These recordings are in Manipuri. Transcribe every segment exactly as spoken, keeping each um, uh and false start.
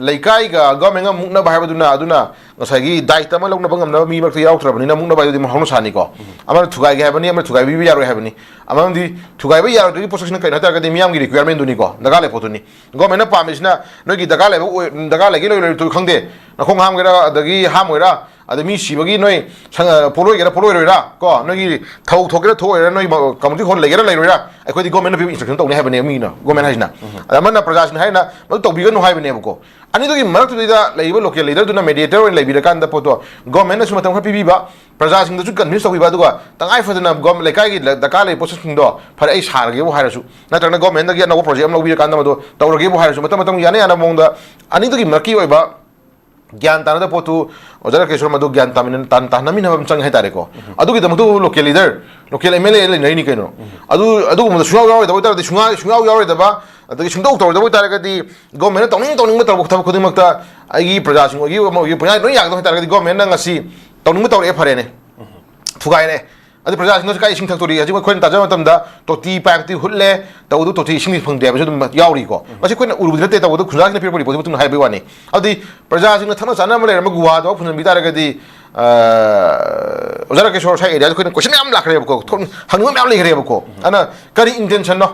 ꯂꯩꯀꯥꯏꯒ ꯒꯣꯔꯃꯦꯟꯒ ꯃꯨꯛꯅꯕ ꯍꯥꯏꯕꯗꯨꯅ, ꯑꯗꯨꯅ ꯉꯁꯥꯏꯒꯤ ꯗꯥꯏꯇ ꯑꯃ ꯂꯧꯅꯕ ꯉꯝꯅꯕ ꯃꯤ ꯃꯔꯛꯇ ꯌꯥꯎꯗ꯭ꯔꯕꯅꯤꯅ, ꯃꯨꯛꯅꯕ ꯍꯥꯏꯗꯨꯗꯤ ꯍꯧꯅ ꯁꯥꯅꯤꯀꯣ꯫ ꯑꯃꯅ ꯊꯨꯒꯥꯏꯒꯦ ꯍꯥꯏꯕꯅꯤ, ꯑꯃꯅ ꯊꯨꯒꯥꯏꯕꯤꯕ ꯌꯥꯔꯣꯏ ꯍꯥꯏꯕꯅꯤ꯫ ꯑꯃꯗꯤ ꯊꯨꯒꯥꯏꯕ ꯌꯥꯔꯣꯏꯗꯕꯒꯤ ꯄꯣꯠꯁꯛꯁꯤꯅ ꯀꯩꯅꯣ ꯍꯥꯏ ꯇꯥꯔꯒꯗꯤ, ꯃꯤꯌꯥꯝꯒꯤ ꯔꯤꯀ꯭ꯋꯥꯏꯔꯃꯦꯟꯗꯨꯅꯤꯀꯣ, ꯗꯔꯀꯥꯔ ꯂꯩꯕ ꯄꯣꯠꯇꯨꯅꯤ꯫ ꯒꯣꯔꯃꯦꯟꯅ ꯄꯥꯝꯃꯤꯁꯤꯅ ꯅꯣꯏꯒꯤ ꯗꯔꯀꯥꯔ ꯂꯩꯕ ꯑꯣꯏ-, ꯗꯔꯀꯥꯔ ꯂꯩꯒꯦ ꯂꯣꯏ ꯂꯣꯏ ꯈꯪꯗꯦ, ꯅꯈꯣꯡ ꯍꯥꯝꯒꯦꯔꯥ ꯑꯗꯒꯤ ꯍꯥꯝꯃꯣꯏꯔꯥ, ꯑꯗ ꯃꯤ ꯁꯤꯕꯒꯤ ꯅꯣꯏ ꯁꯪ-, ꯑ, ꯄꯣꯠꯂꯣꯏꯒꯦꯔꯥ ꯄꯣꯠꯂꯣꯏꯔꯣꯏꯔꯥ, ꯀꯣ, ꯅꯣꯏꯒꯤ ꯊꯕꯛ ꯊꯣꯛꯀꯦꯔꯥ ꯊꯣꯛꯑꯣꯏꯔꯥ, ꯅꯣꯏ ꯃ-, ꯀꯝꯃꯨꯅꯤꯇꯤ ꯍꯣꯜ ꯂꯩꯒꯦꯔꯥ ꯂꯩꯔꯣꯏꯔꯥ, ꯑꯩꯈꯣꯏꯗꯤ ꯒꯣꯔꯃꯦꯟꯅ ꯄꯤꯕ ꯏꯟꯁꯇ꯭ꯔꯛꯁꯟ ꯇꯧꯅꯤ ꯍꯥꯏꯕꯅꯦ ꯃꯤꯅ, ꯒꯣꯔꯃꯦꯟ ꯍꯥꯏꯁꯤꯅ꯫ ꯑꯗ ꯑꯃꯅ ꯄ꯭ꯔꯖꯥꯁꯤꯡꯅ ꯍꯥꯏꯔꯤꯅ ꯃꯗꯨ ꯇꯧꯕꯤꯒꯅꯨ ꯍꯥꯏꯕꯅꯦꯕꯀꯣ꯫ ꯑꯅꯤꯗꯨꯒꯤ ꯃꯔꯛꯇꯨꯗꯩꯗ ꯂꯩꯔꯤꯕ ꯂꯣꯀꯦꯜ ꯂꯤꯗꯔꯗꯨꯅ ꯃꯦꯗꯤꯌꯦꯇꯔ ꯑꯣꯏꯅ ꯂꯩꯕꯤꯔꯀꯥꯟꯗ ꯄꯣꯠꯇꯣ ꯒꯣꯔꯃꯦꯟꯅꯁꯨ ꯃꯇꯝ ꯈꯔ ꯄꯤꯕꯤꯕ, ꯄ꯭ꯔꯖꯥꯁꯤꯡꯗꯁꯨ ꯀꯟꯚꯤꯟꯁ ꯇꯧꯕꯤꯕ, ꯑꯗꯨꯒ ꯇꯉꯥꯏ ꯐꯗꯅ ꯒꯣꯔ-, ꯂꯩꯀꯥꯏꯒꯤ ꯂ-, ꯗꯔꯀꯥꯔ ꯂꯩꯕ ꯄꯣꯠꯁꯛꯁꯤꯡꯗꯣ, "ꯐꯔꯦ, ꯑꯩ ꯁꯥꯔꯒꯦꯕꯨ" ꯍꯥꯏꯔꯁꯨ, ꯅꯠꯇ꯭ꯔꯒꯅ ꯒꯣꯔꯃꯦꯟꯗꯒꯤ ꯑꯅꯧꯕ ꯄ꯭ꯔꯣꯖꯦꯛ ꯑꯃ ꯂꯧꯕꯤꯔꯀꯥꯟꯗ ꯃꯗꯨ ꯇꯧꯔꯒꯦꯕꯨ ꯍꯥꯏꯔꯁꯨ, ꯃꯇꯝ ꯃꯇꯝꯒꯤ ꯌꯥꯅ ꯌꯥꯅꯕ ꯃꯑꯣꯡꯗ ꯑꯅꯤꯗꯨꯒꯤ ꯃꯔꯛꯀꯤ ꯑꯣꯏꯕ ꯒ꯭ꯌꯥꯟ ꯇꯥꯅꯗꯕ ꯄꯣꯠꯇꯨ ꯑꯣꯖꯥ ꯔꯥꯀꯦꯁꯣꯔ ꯃꯗꯨ ꯒ꯭ꯌꯥꯟ ꯇꯥꯃꯤꯟꯅ-, ꯇꯥꯟ-, ꯇꯥꯍꯟꯅꯃꯤꯟꯅꯕ ꯑꯃ ꯆꯪꯉꯦ ꯍꯥꯏꯇꯥꯔꯦꯀꯣ꯫ ꯑꯗꯨꯒꯤꯗꯃꯛꯇꯕꯨ local leader, local M L A ꯂꯩꯅꯔꯤꯅꯤ ꯀꯩꯅꯣ꯫ ꯑꯗꯨ, ꯑꯗꯨꯒꯨꯝꯕꯗ ꯁꯨꯡꯌꯥꯎ ꯌꯥꯎꯔꯣꯏꯗꯕ ꯑꯣꯏꯇꯥꯔꯗꯤ, ꯁꯨꯡꯌꯥ-, ꯁꯨꯡꯌꯥꯎ ꯌꯥꯎꯔꯣꯏꯗꯕ, ꯑꯗꯒꯤ ꯁꯨꯡꯇꯧ ꯇꯧꯔꯣꯏꯗꯕ ꯑꯣꯏꯇꯥꯔꯒꯗꯤ, ꯒꯣꯔꯃꯦꯟꯅ ꯇꯧꯅꯤꯡ ꯇꯧꯅꯤꯡꯕ ꯇꯧꯕ ꯊꯕꯛ ꯈꯨꯗꯤꯡꯃꯛꯇ ꯑꯩꯒꯤ ꯄ꯭ꯔꯖꯥꯁꯤꯡ ꯑꯣꯏꯒꯦ, ꯑꯃ ꯑꯣꯏꯒꯦ, ꯄꯨꯡꯌꯥ ꯂꯣꯏ ꯌꯥꯒꯗꯕ ꯍꯥꯏꯇꯥꯔꯒꯗꯤ, ꯒꯣꯔꯃꯦꯟꯅ ꯉꯁꯤ ꯇꯧꯅꯤꯡꯕ ꯇꯧꯔꯛꯑꯦ, ꯐꯔꯦꯅꯦ, ꯊꯨꯒꯥꯏꯔꯦ꯫ ꯑꯗꯨ ꯄ꯭ꯔꯖꯥꯁꯤꯡꯅꯁꯨ ꯀꯥꯏ ꯏꯁꯤꯡ ꯊꯛꯇꯣꯔꯤ? ꯍꯧꯖꯤꯛ ꯑꯩꯈꯣꯏꯅ ꯇꯥꯖꯕ ꯃꯇꯝꯗ ꯇꯣꯇꯤ ꯄꯥꯏꯞꯇꯤ ꯍꯨꯠꯂꯦ, ꯇꯧꯕꯗꯨ ꯇꯣꯇꯤ ꯏꯁꯤꯡꯗꯤ ꯐꯪꯗꯦ ꯍꯥꯏꯕꯁꯨ ꯑꯗꯨꯝ ꯌꯥꯎꯔꯤꯀꯣ꯫ ꯃꯁꯤ ꯑꯩꯈꯣꯏꯅ ꯎꯔꯨꯕꯗꯤ ꯅꯠꯇꯦ, ꯇꯧꯕꯗ ꯈꯨꯟꯖꯥꯁꯤꯡꯅ ꯄꯤꯔꯛꯄ ꯔꯤꯄꯣꯔꯠꯁꯤ ꯃꯇꯨꯡ ꯍꯥꯏꯕꯒꯤ ꯋꯥꯅꯤ꯫ ꯑꯗꯨꯗꯤ ꯄ꯭ꯔꯖꯥꯁꯤꯡꯅ ꯊꯛꯅ ꯆꯥꯅꯕ ꯂꯩꯔꯝꯕ ꯒꯨꯍꯥꯗꯣ ꯐꯨꯟꯖꯟꯕꯤ ꯇꯥꯔꯒꯗꯤ, ꯑ, ꯑꯣꯖꯥ ꯔꯥꯀꯦꯁꯣꯔ, ꯁꯥꯏ ꯑꯦꯔꯤꯌꯥꯗ ꯑꯩꯈꯣꯏꯅ ꯀꯣꯏꯁꯟ ꯃꯌꯥꯝ ꯂꯥꯛꯈ꯭ꯔꯦꯕꯀꯣ, ꯊꯣꯛ-, ꯍꯪꯅꯤꯡꯕ ꯃꯌꯥꯝ ꯂꯩꯈ꯭ꯔꯦꯕꯀꯣ꯫ ꯑꯗꯨꯅ ꯀꯔꯤ ꯏꯟꯇꯦꯟꯁꯟꯅꯣ?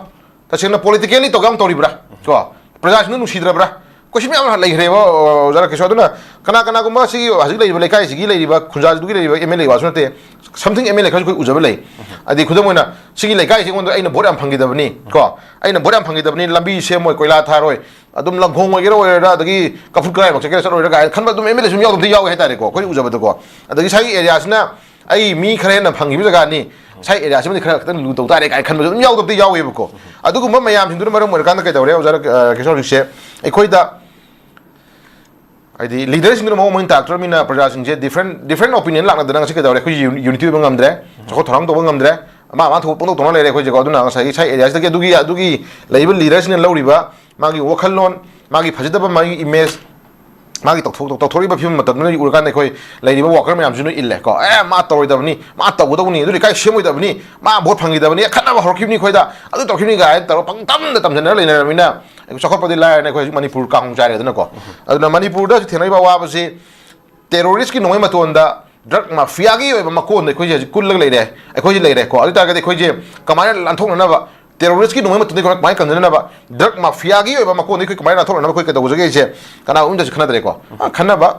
ꯇꯁꯦꯡꯅ ꯄꯣꯂꯤꯇꯤꯀꯦꯜꯂꯤ ꯇꯧꯒꯦ ꯌꯥꯝ ꯇꯧꯔꯤꯕ꯭ꯔꯥ? ꯀꯣ, ꯄ꯭ꯔꯖꯥꯁꯤꯡꯅ ꯅꯨꯡꯁꯤꯗ꯭ꯔꯕ꯭ꯔꯥ? ꯀꯣꯏꯁꯟ ꯃꯌꯥꯝ ꯂꯩꯈ꯭ꯔꯦꯕ, ꯑꯣꯖꯥ ꯔꯥꯀꯦꯁꯣꯔ꯫ ꯑꯗꯨꯅ ꯀꯅꯥ ꯀꯅꯥꯒꯨꯝꯕ ꯁꯤꯒꯤ ꯍꯧꯖꯤꯛ ꯂꯩꯔꯤꯕ ꯂꯩꯀꯥꯏꯁꯤꯒꯤ ꯂꯩꯔꯤꯕ ꯈꯨꯟꯖꯥꯁꯤꯗꯨꯒꯤ ꯂꯩꯔꯤꯕ ꯑꯦꯝ ꯑꯦꯜ ꯑꯦ ꯋꯥꯁꯨ ꯅꯠꯇꯦ, ꯁꯝꯊꯤꯡ ꯑꯦꯝ ꯑꯦꯜ ꯑꯦ ꯈꯔꯁꯨ ꯑꯩꯈꯣꯏ ꯎꯖꯕ ꯂꯩ꯫ ꯍꯥꯏꯗꯤ ꯈꯨꯗꯝ ꯑꯣꯏꯅ ꯁꯤꯒꯤ ꯂꯩꯀꯥꯏꯁꯤ ꯑꯩꯉꯣꯟꯗ ꯑꯩꯅ ꯚꯣꯠ ꯌꯥꯝ ꯐꯪꯈꯤꯗꯕꯅꯤ, ꯀꯣ, ꯑꯩꯅ ꯚꯣꯠ ꯌꯥꯝ ꯐꯪꯈꯤꯗꯕꯅꯤ, ꯂꯝꯕꯤ ꯁꯦꯝꯃꯣꯏ, ꯀꯣꯏꯂꯥ ꯊꯥꯔꯣꯏ, ꯑꯗꯨꯝ ꯂꯝꯈꯣꯡ ꯑꯣꯏꯒꯦꯔꯥ ꯑꯣꯏꯔꯣꯏꯔꯥ, ꯑꯗꯒꯤ ꯀꯐꯨꯠ ꯀꯔꯥꯏꯃꯛ ꯆꯠꯀꯦꯔꯥ ꯆꯠꯂꯣꯏꯔꯥ ꯀꯥꯏꯅ ꯈꯟꯕ ꯑꯗꯨꯝ ꯑꯦꯝ ꯑꯦꯜ ꯑꯦ ꯁꯨꯝ ꯌꯥꯎꯗꯕꯗꯤ ꯌꯥꯎꯋꯦ ꯍꯥꯏꯇꯥꯔꯦꯀꯣ, ꯑꯩꯈꯣꯏ ꯎꯖꯕꯗꯀꯣ꯫ ꯑꯗꯒꯤ ꯁꯥꯏꯒꯤ ꯑꯦꯔꯤꯌꯥꯁꯤꯅ ꯑꯩ ꯃꯤ ꯈꯔ ꯍꯦꯟꯅ ꯐꯪꯈꯤꯕ ꯖꯒꯥꯅꯤ, ꯁꯥꯏ ꯑꯦꯔꯤꯌꯥꯁꯤꯃꯗꯤ ꯈꯔ ꯈꯤꯇꯪ ꯂꯨ ꯇꯧ ꯇꯥꯔꯦ ꯀꯥꯏꯅ ꯈꯟꯕꯁꯨ ꯑꯗꯨꯝ ꯌꯥꯎꯗꯕꯗꯤ ꯌꯥꯎꯋꯦꯕꯀꯣ꯫ ꯑꯗꯨꯒꯨꯝꯕ ꯃꯌꯥꯝꯁꯤꯡꯗꯨꯅ ꯃꯔꯝ ꯑꯣꯏꯔꯀꯥꯟꯗ ꯀꯩꯗꯧꯔꯦ, ꯑꯣꯖꯥ ꯔ-, ꯑ, ꯀꯩꯁꯣ ꯍꯧꯖꯤꯛꯁꯦ ꯑꯩꯈꯣꯏꯗ ꯍꯥꯏꯗꯤ ꯂꯤꯗꯔꯁꯤꯡꯗꯨꯅ ꯃꯑꯣꯡ ꯃꯔꯤꯟ ꯇꯥꯔꯛꯇ꯭ꯔꯕꯅꯤꯅ ꯄ꯭ꯔꯖꯥꯁꯤꯡꯁꯦ ꯗꯤꯐ꯭ꯔꯦꯟ, ꯗꯤꯐ꯭ꯔꯦꯟ ꯑꯣꯄꯤꯅꯤꯌꯟ ꯂꯥꯛꯅꯗꯅ ꯉꯁꯤ ꯀꯩꯗꯧꯔꯦ? ꯑꯩꯈꯣꯏ ꯌꯨ-, ꯌꯨꯅꯤꯇꯤ ꯑꯣꯏꯕ ꯉꯝꯗ꯭ꯔꯦ, ꯆꯥꯎꯈꯠ ꯊꯧꯔꯥꯡ ꯇꯧꯕ ꯉꯝꯗ꯭ꯔꯦ, ꯑꯃ ꯑꯃ ꯊꯣꯛꯄ ꯄꯪꯇꯧ ꯇꯧꯅ ꯂꯩꯔꯦ ꯑꯩꯈꯣꯏꯁꯦꯀꯣ꯫ ꯑꯗꯨꯅ ꯉꯁꯥꯏꯒꯤ ꯁꯥꯏ ꯑꯦꯔꯤꯌꯥꯁꯤꯗꯒꯤ ꯑꯗꯨꯒꯤ, ꯑꯗꯨꯒꯤ ꯂꯩꯔꯤꯕ ꯂꯤꯗꯔꯁꯤꯡꯅ ꯂꯧꯔꯤꯕ ꯃꯥꯒꯤ ꯋꯥꯈꯜꯂꯣꯟ, ꯃꯥꯒꯤ ꯐꯖꯗꯕ ꯃꯥꯒꯤ ꯏꯃꯦꯖ, ꯃꯥꯒꯤ ꯇꯧꯊꯣꯛ ꯇꯧꯊꯣꯔꯛꯏꯕ ꯐꯤꯕꯝ ꯃꯇꯝꯗꯨꯅ ꯎꯔꯀꯥꯟꯗ ꯑꯩꯈꯣꯏ ꯂꯩꯔꯤꯕ ꯋꯥꯀꯔ ꯃꯌꯥꯝꯁꯤꯅ ꯏꯜꯂꯦ ꯀꯣ꯫ ꯑꯦ, ꯃꯥ ꯇꯧꯔꯣꯏꯗꯕꯅꯤ, ꯃꯥ ꯇꯧꯒꯗꯧꯅꯤ, ꯑꯗꯨ ꯂꯩꯀꯥꯏ ꯁꯦꯝꯃꯣꯏꯗꯕꯅꯤ, ꯃꯥ ꯚꯣꯠ ꯐꯪꯈꯤꯗꯕꯅꯤ, ꯈꯠꯅꯕ ꯍꯧꯔꯛꯈꯤꯕꯅꯤ ꯑꯩꯈꯣꯏꯗ, ꯑꯗꯨ ꯇꯧꯔꯛꯈꯤꯕꯅꯤ ꯀꯥꯏꯅ ꯇꯧꯔꯒ ꯄꯪꯇꯝꯗ ꯇꯝꯁꯤꯟꯅꯔ ꯂꯩꯅꯔꯕꯅꯤꯅ, ꯑꯩꯈꯣꯏ ꯆꯥꯎꯈꯠꯄꯗꯤ ꯂꯥꯏꯔꯅ ꯑꯩꯈꯣꯏ ꯍꯧꯖꯤꯛ ꯃꯅꯤꯄꯨꯔ ꯀꯥꯡꯍꯣꯡ ꯆꯥꯏꯔꯦꯗꯅꯀꯣ꯫ ꯑꯗꯨꯅ ꯃꯅꯤꯄꯨꯔꯗ ꯍꯧꯖꯤꯛ ꯊꯦꯡꯅꯔꯤꯕ ꯑꯋꯥꯕꯁꯤ ꯇꯦꯔꯣꯔꯤꯁꯀꯤ ꯅꯣꯡꯃꯩ ꯃꯇꯣꯟꯗ ꯗ꯭ꯔꯒ ꯃꯥꯐꯤꯌꯥꯒꯤ ꯑꯣꯏꯕ ꯃꯀꯣꯟꯗ ꯑꯩꯈꯣꯏꯁꯦ ꯍꯧꯖꯤꯛ ꯀꯨꯜꯂꯒ ꯂꯩꯔꯦ, ꯑꯩꯈꯣꯏꯁꯦ ꯂꯩꯔꯦꯀꯣ꯫ ꯑꯗꯨ ꯑꯣꯏ ꯇꯥꯔꯒꯗꯤ ꯑꯩꯈꯣꯏꯁꯦ ꯀꯃꯥꯏꯅ ꯂꯥꯟꯊꯣꯛꯅꯅꯕ, ꯇꯦꯔꯣꯔꯤꯁꯀꯤ ꯅꯣꯡꯃꯩ ꯃꯇꯣꯟꯗꯒꯤ ꯑꯩꯈꯣꯏ ꯀꯃꯥꯏꯅ ꯀꯟꯖꯅꯅꯕ, ꯗ꯭ꯔꯒ ꯃꯥꯐꯤꯌꯥꯒꯤ ꯑꯣꯏꯕ ꯃꯀꯣꯟꯗꯒꯤ ꯑꯩꯈꯣꯏ ꯀꯃꯥꯏꯅ ꯂꯥꯟꯊꯣꯛꯅꯅꯕ ꯑꯩꯈꯣꯏ ꯀꯩꯗꯧꯖꯒꯦ ꯍꯥꯏꯁꯦ ꯀꯅꯥꯒꯨꯝꯕ ꯑꯝꯇꯁꯨ ꯈꯟꯅꯗ꯭ꯔꯦꯀꯣ꯫ ꯑ, ꯈꯟꯅꯕ